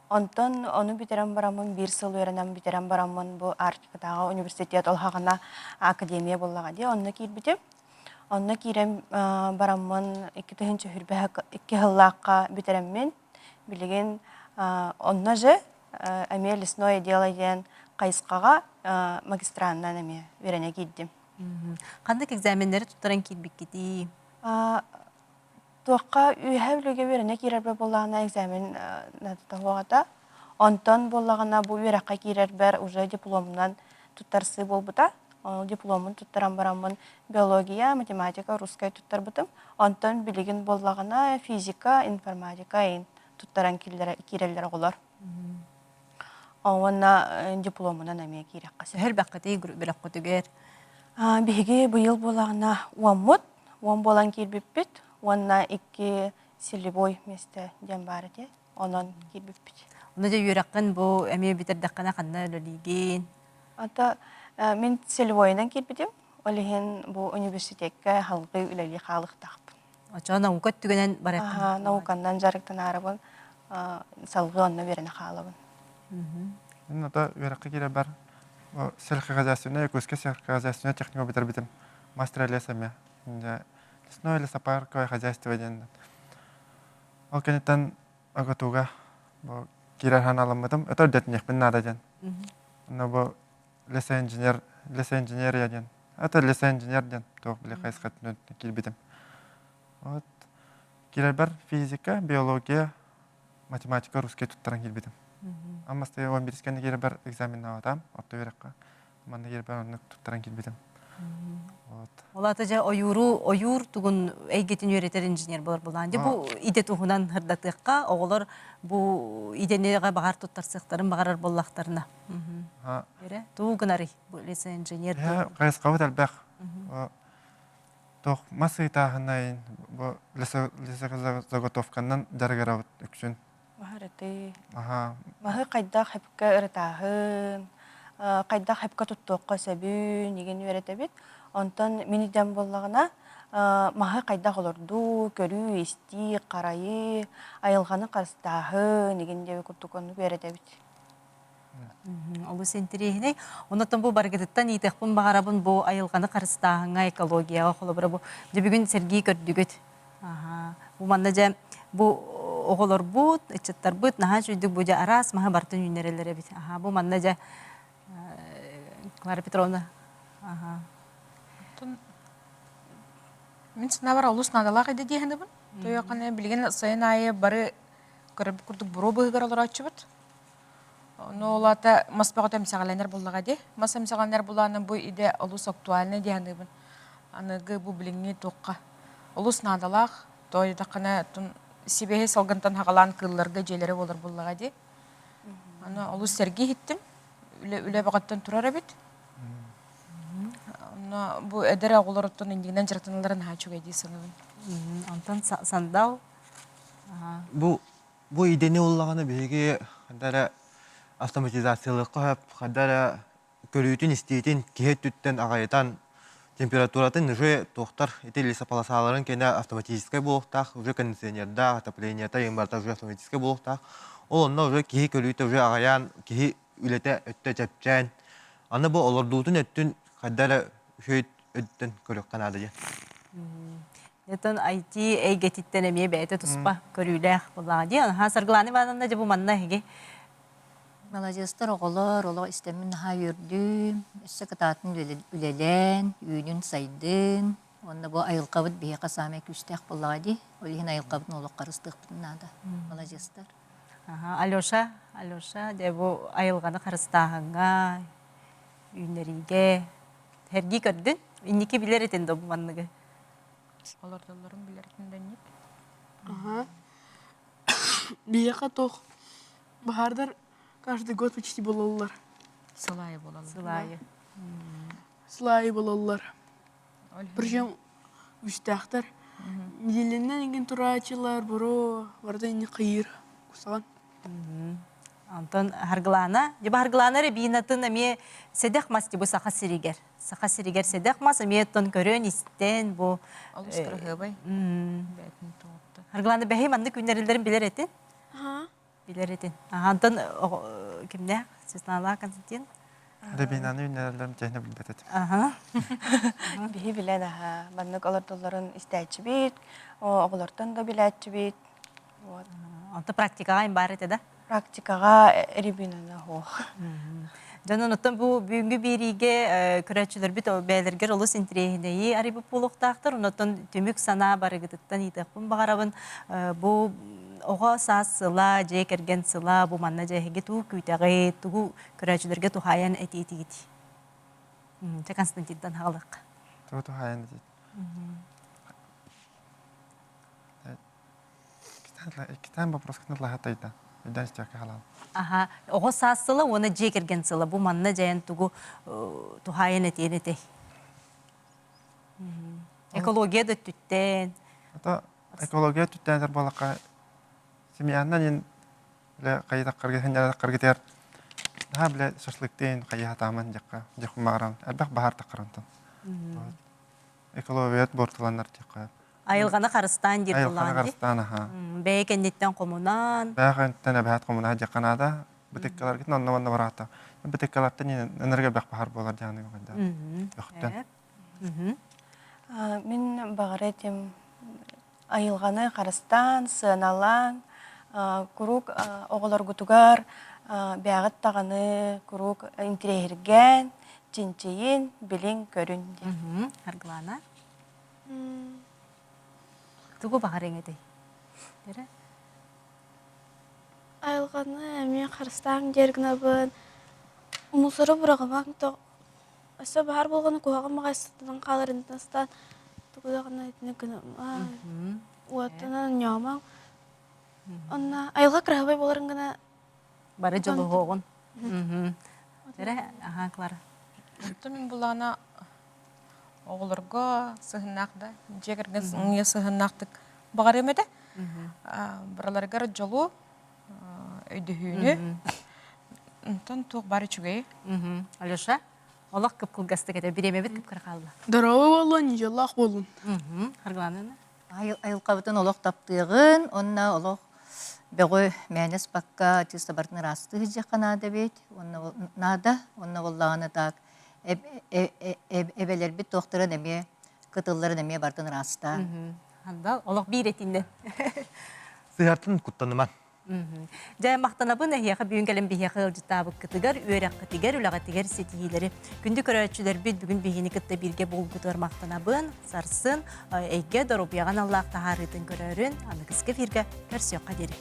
Онтон ону бүтэрэн бараммын, биир сыл үөрэнэн бүтэрэн бараммын бу Арктикатааҕы университет ол хаҕана академия буоллаҕа дии, онно киирбитим. Онно киирэн бараммын 2022 сыллаахха бүтэрэммин, билигин онно же эмиэ лесное дело диэн хайысхаҕа магистранынан эмиэ үөрэнэ киирдим. Ханнык экзаменнары туттаран киирбиккитий? Туохха үөһээ Бүлүүгэ үөрэнэ киирэрбэр буоллаҕына экзамен наадата суоҕа Онтон буоллаҕына бу үөрэххэ киирэрбэр уже дипломунан туттарсыы буолбута. Ол дипломун туттаран бараммын биология, математика, русскай туттарбытым. Онтон билигин буоллаҕына физика, информатика туттаран киирэллэр оҕолор. Уонна дипломунан эмиэ киирэххэ сөп. Элбэххитий бөлөххүтүгэр? Биһиги быйыл буоллаҕына уоммут, уон буолан киирбиппит уонна икки целевой миэстэ диэн баар этэ. Онон киирбиппит. Ону дьэ үөрэххин бу эмиэ бүтэрдэххинэ ханна үлэлиигин? Ата мин целевойунан киирбитим. Ол иһин бу университекка салгыы үлэлии хаалыахтаахпын. Оччоҕо наука өттүгүнэн барыаххын? Науканнан дьарыктанаарыбын салгыы онно үөрэнэ хаалабын. Мин ото үөрэххэ киирэрбэр сельскохозяйственная Якутская сельскохозяйственная техникум бүтэрбитим. Мастер леса эмиэ. Лесное лесопарковое хозяйство диэн. Ол кэнниттэн АГТУга бу киирэр санааламмытым. Өтөр дэтиниэхпин наада диэн. Онно бу лесоинженер, лесоинженерия диэн. Это лесоинженер диэн туох били хайысхатынан киирбитим. Вот. Киирэрбэр физика, биология, математика, русский туттаран киирбитим. Аммастыйа 11 кэннэ киирэрбэр экзаменнаабатам, орто үөрэххэ. Манна киирэрбэр оннук туттаран киирбитим. Вот. Ол аата дьэ ойууру ойуур тугун эйгэтин үөрэтэр инженер болар булаан. Дьэ бу идэ туһунан ырдатыахха, оҕолор бу идэниҕэ баҕар туттарсыахтарын баҕарар буоллахтарына. Эрэ тугу гынарый бу лицей-инженер? Хайысхабыт элбэх. Туох мас ыытааһынайын бу лесозаготовканан дьарыгырабыт үксүн. Маһы Аха. Маһы хайдах хэпкэ ырытааһын, хайдах хэпкэ туттуохха сөбүн игин үөрэтэбит. Онтон мин идэм буоллаҕына, маһы хайдах олордуу, көрүү-истии, харайыы, айылҕаны харыстааһын игин диэби курдук оннук үөрэтэбит. Олус интэриэһинэй. Онон бу барыгытыттан иитиэхпин баҕарабын бу айылҕаны харыстааһыҥҥа, экологияҕа холобура бу дьэ бүгүн сэргии көрдүгүт. Бу манна дьэ бу оҕолорбут, ыччаттарбыт наһаа үчүгдүк бу дьэ араас маһы барытын үүннэрэллэр эбит. Аха бу манна дьэ Клара Петровна. Аха. Мин санаабар олус наадалаах идэ дии саныыбын. Тойоххана билигин сайын аайы бары көрөрбүт курдук буруо быыһыгар олорооччубут. Ону ол аата мас бөҕөтө эмсэҕэлэнэр буоллаҕа дии. Мас эмсэҕэлэнэр буолаана бу идэ олус актуальнай дии саныыбын. Аныгы бу билиҥҥи туохха олус наадалаах. Тоҕо диэтэххинэ сибиэһэй салгынтан хаҕалаан кыылларга дьиэлэрэ буолар буоллаҕа дии. Аны олус сэргии иһиттим. Үлэ, үлэ бөҕөттөн турар эбит. Онно бу эдэр оҕолоруттан иннигинэн дьарыктаналлара наһаа үчүгэй дии саныыбын. Онтон сандал Бу Бу идэни ыллаҕына биһиги хайда эрэ автоматизациялыахха сөп, хайда эрэ көрүүтүн-истиитин киһи өттүттэн аҕайытан температуратын уже туохтар ити лесополосаларын кэнэ автоматическай буолуохтаах, уже кондиционердаах, отоплениета иҥ барыта уже автоматическай буолуохтаах. Ол онно уже киһи көрүүтэ уже аҕайаан, киһи үлэтэ өттө чэпчээн, аны бу олордуутун өттүн хайда эрэ үчүгэй өттүн көрүөххэ наада диэн. Оттон IT эйгэтиттэн эмиэ бэйэтэ туспа көрүүлээх буоллаҕа дии. Аһаа Саргылаана Ивановна дьэ бу манна эһиги Маладьыастар оҕолор, олох истэммин наһаа үөрдүм. Өссө кытаатын үлэлээн, үүнүн сайдын. Уонна бу айылҕабыт биһиэхэ саамай күүстээх буоллаҕа дии. Ол иһин айылҕабытын олох харыстыахпытын наада. Маладьыастар. Аха, Алеша, Алеша, дьэ бу айылҕаны харыстааһыҥҥа, үүннэриигэ сэргии көрдүн. Инники билэр этин да бу манныгы. Олордоллорун билэртин дэнник. Ага. Биһиэхэ туох баһаардар каждый год почти буолаллар. Сыл аайы буолаллар. Сыл аайы. Сыл аайы буолаллар. Причем үстээхтэр. Неделянан иҥин турааччылар, буро, барыта инни кыйыр. Кусаҕан. Онтон Харгылаана, дьэ Харгылаана эрэ биинатын эмиэ сэдэх мас бу Саха сиригэр. Саха сиригэр сэдэх мас эмиэ оттон көрөн-истэн бу Олус кыраһыабай. Бээтин тугутта. Харгылаана бэһи маннык күннэриллэрин билэр этин? Билэр этин. Онтон кимнээх? Светлана Константин? Рябинаны үүннэрэллэрин чэһинэ билбэт этим. Аха. Биһи билэн аха маннык олордоллорун истээччибит, оҕолортон да билээччибит. Вот. Онто практикаҕа баар этэ да? Практикаҕа рябинаны суох. Дьон оттон бу бүгүҥҥү биэриигэ көрөөччүлэрбит бэйэлэригэр олус интэриэһинэйи арыйбыт буолуохтаахтар. Онтон түмүк санаа барыгытыттан ыйытыахпын баҕарабын. Бу оҕо саас сыла, дьиэ кэргэн сыла, бу манна дьэ эһиги тугу күүтэҕит, тугу көрөөччүлэргэ туһаайан этиитигит? Чэ Константинтан хаалыахха. Тугу туһаайан этиит? Иккитээн вопроскытын лаһатайда. Өйдөөн истиэххэ халаан. Аха, оҕо саас сыла уонна дьиэ кэргэн сыла. Бу манна дьайан тугу туһаайан этиэн этэй? Экология да өттүттэн. Ата экология өттүттэн этэр буоллахха семьянан ин биле хайытаккарга хиннэраккаргытыгар наһаа биле шашлыктыын хайыһатааман дьакка дьахуммааран элбэх баһаар таххарантан экологият буортуланар диэххэ Айылҕаны харыстаан диир Айылҕаны харыстаан аха. Бэйэ кэнниттэн хомунаан. Бэйэ кэнниттэн эбэһээт хомунаан диэххэ наада. Бытыккаларгытын онно манна бараата. Бытыккалартан энергия бэх баһар буолар диэни хайда. Бөхтөн. Мин баҕар этим айылҕаны харыстаан, сыаналаан, куруук оҕолоргутугар бэйэҕит даҕаны куруук интириэһиргээн, чинчийин, билиҥ, көрүн диэн. Аргылаана. Тугу баҕарыаҥ этэй? Айылҕаны эмиэ харыстааҥ диэр гынабын. Мусору быраҕымаҥ Өссө баһаар буолҕаны куһаҕан баҕайы сытынан хааларын астаан тугу даҕаны итини гыныма уоттанан ньоомоҥ. Онно айылҕа кыраһабай буоларын гына Бары дьолуһуоҕун. Эрэ, аха, Клара. Онтон мин булаана оҕолорго сыһыннаах да, дьиэ кэргэн сыһыннаахтык баҕарыам этэ. Барыларыгар дьолу, өйдөһүүнү. Онтон туох баар үчүгэй. Алеша, олох кып-кылгастык этэ, бириэмэбит кып-кыра хаалла. Здоровый буоллун, дьоллоох буолун. Харгыланыны. Айылҕабытын олох таптыаҕын, уонна олох бөҕү мээнэ ыспакка чыыста барытын ыраастыы сылдьыахха наада эбит. Уонна наада, уонна буоллаҕына так эбэлэрбит туохтарын эмиэ кытылларын эмиэ барытын ыраастаан. Анда олох биир этиннэ. Сыһартын куттаныман. Дьэ, махтанабын эһиэхэ бүгүн кэлэн биһиэхэ ыалдьыттаабыккытыгар, үөрэххитигэр, үлэҕитигэр ситиһиилэри. Күндү көрөөччүлэрбит бүгүн биһигини кытта бииргэ буолгутугар махтанабын. Сарсын эйгэ доруобуйаҕа аналлаах таһаарыытын көрөөрүн аныгыскы эфиргэ көрсүөххэ диэри.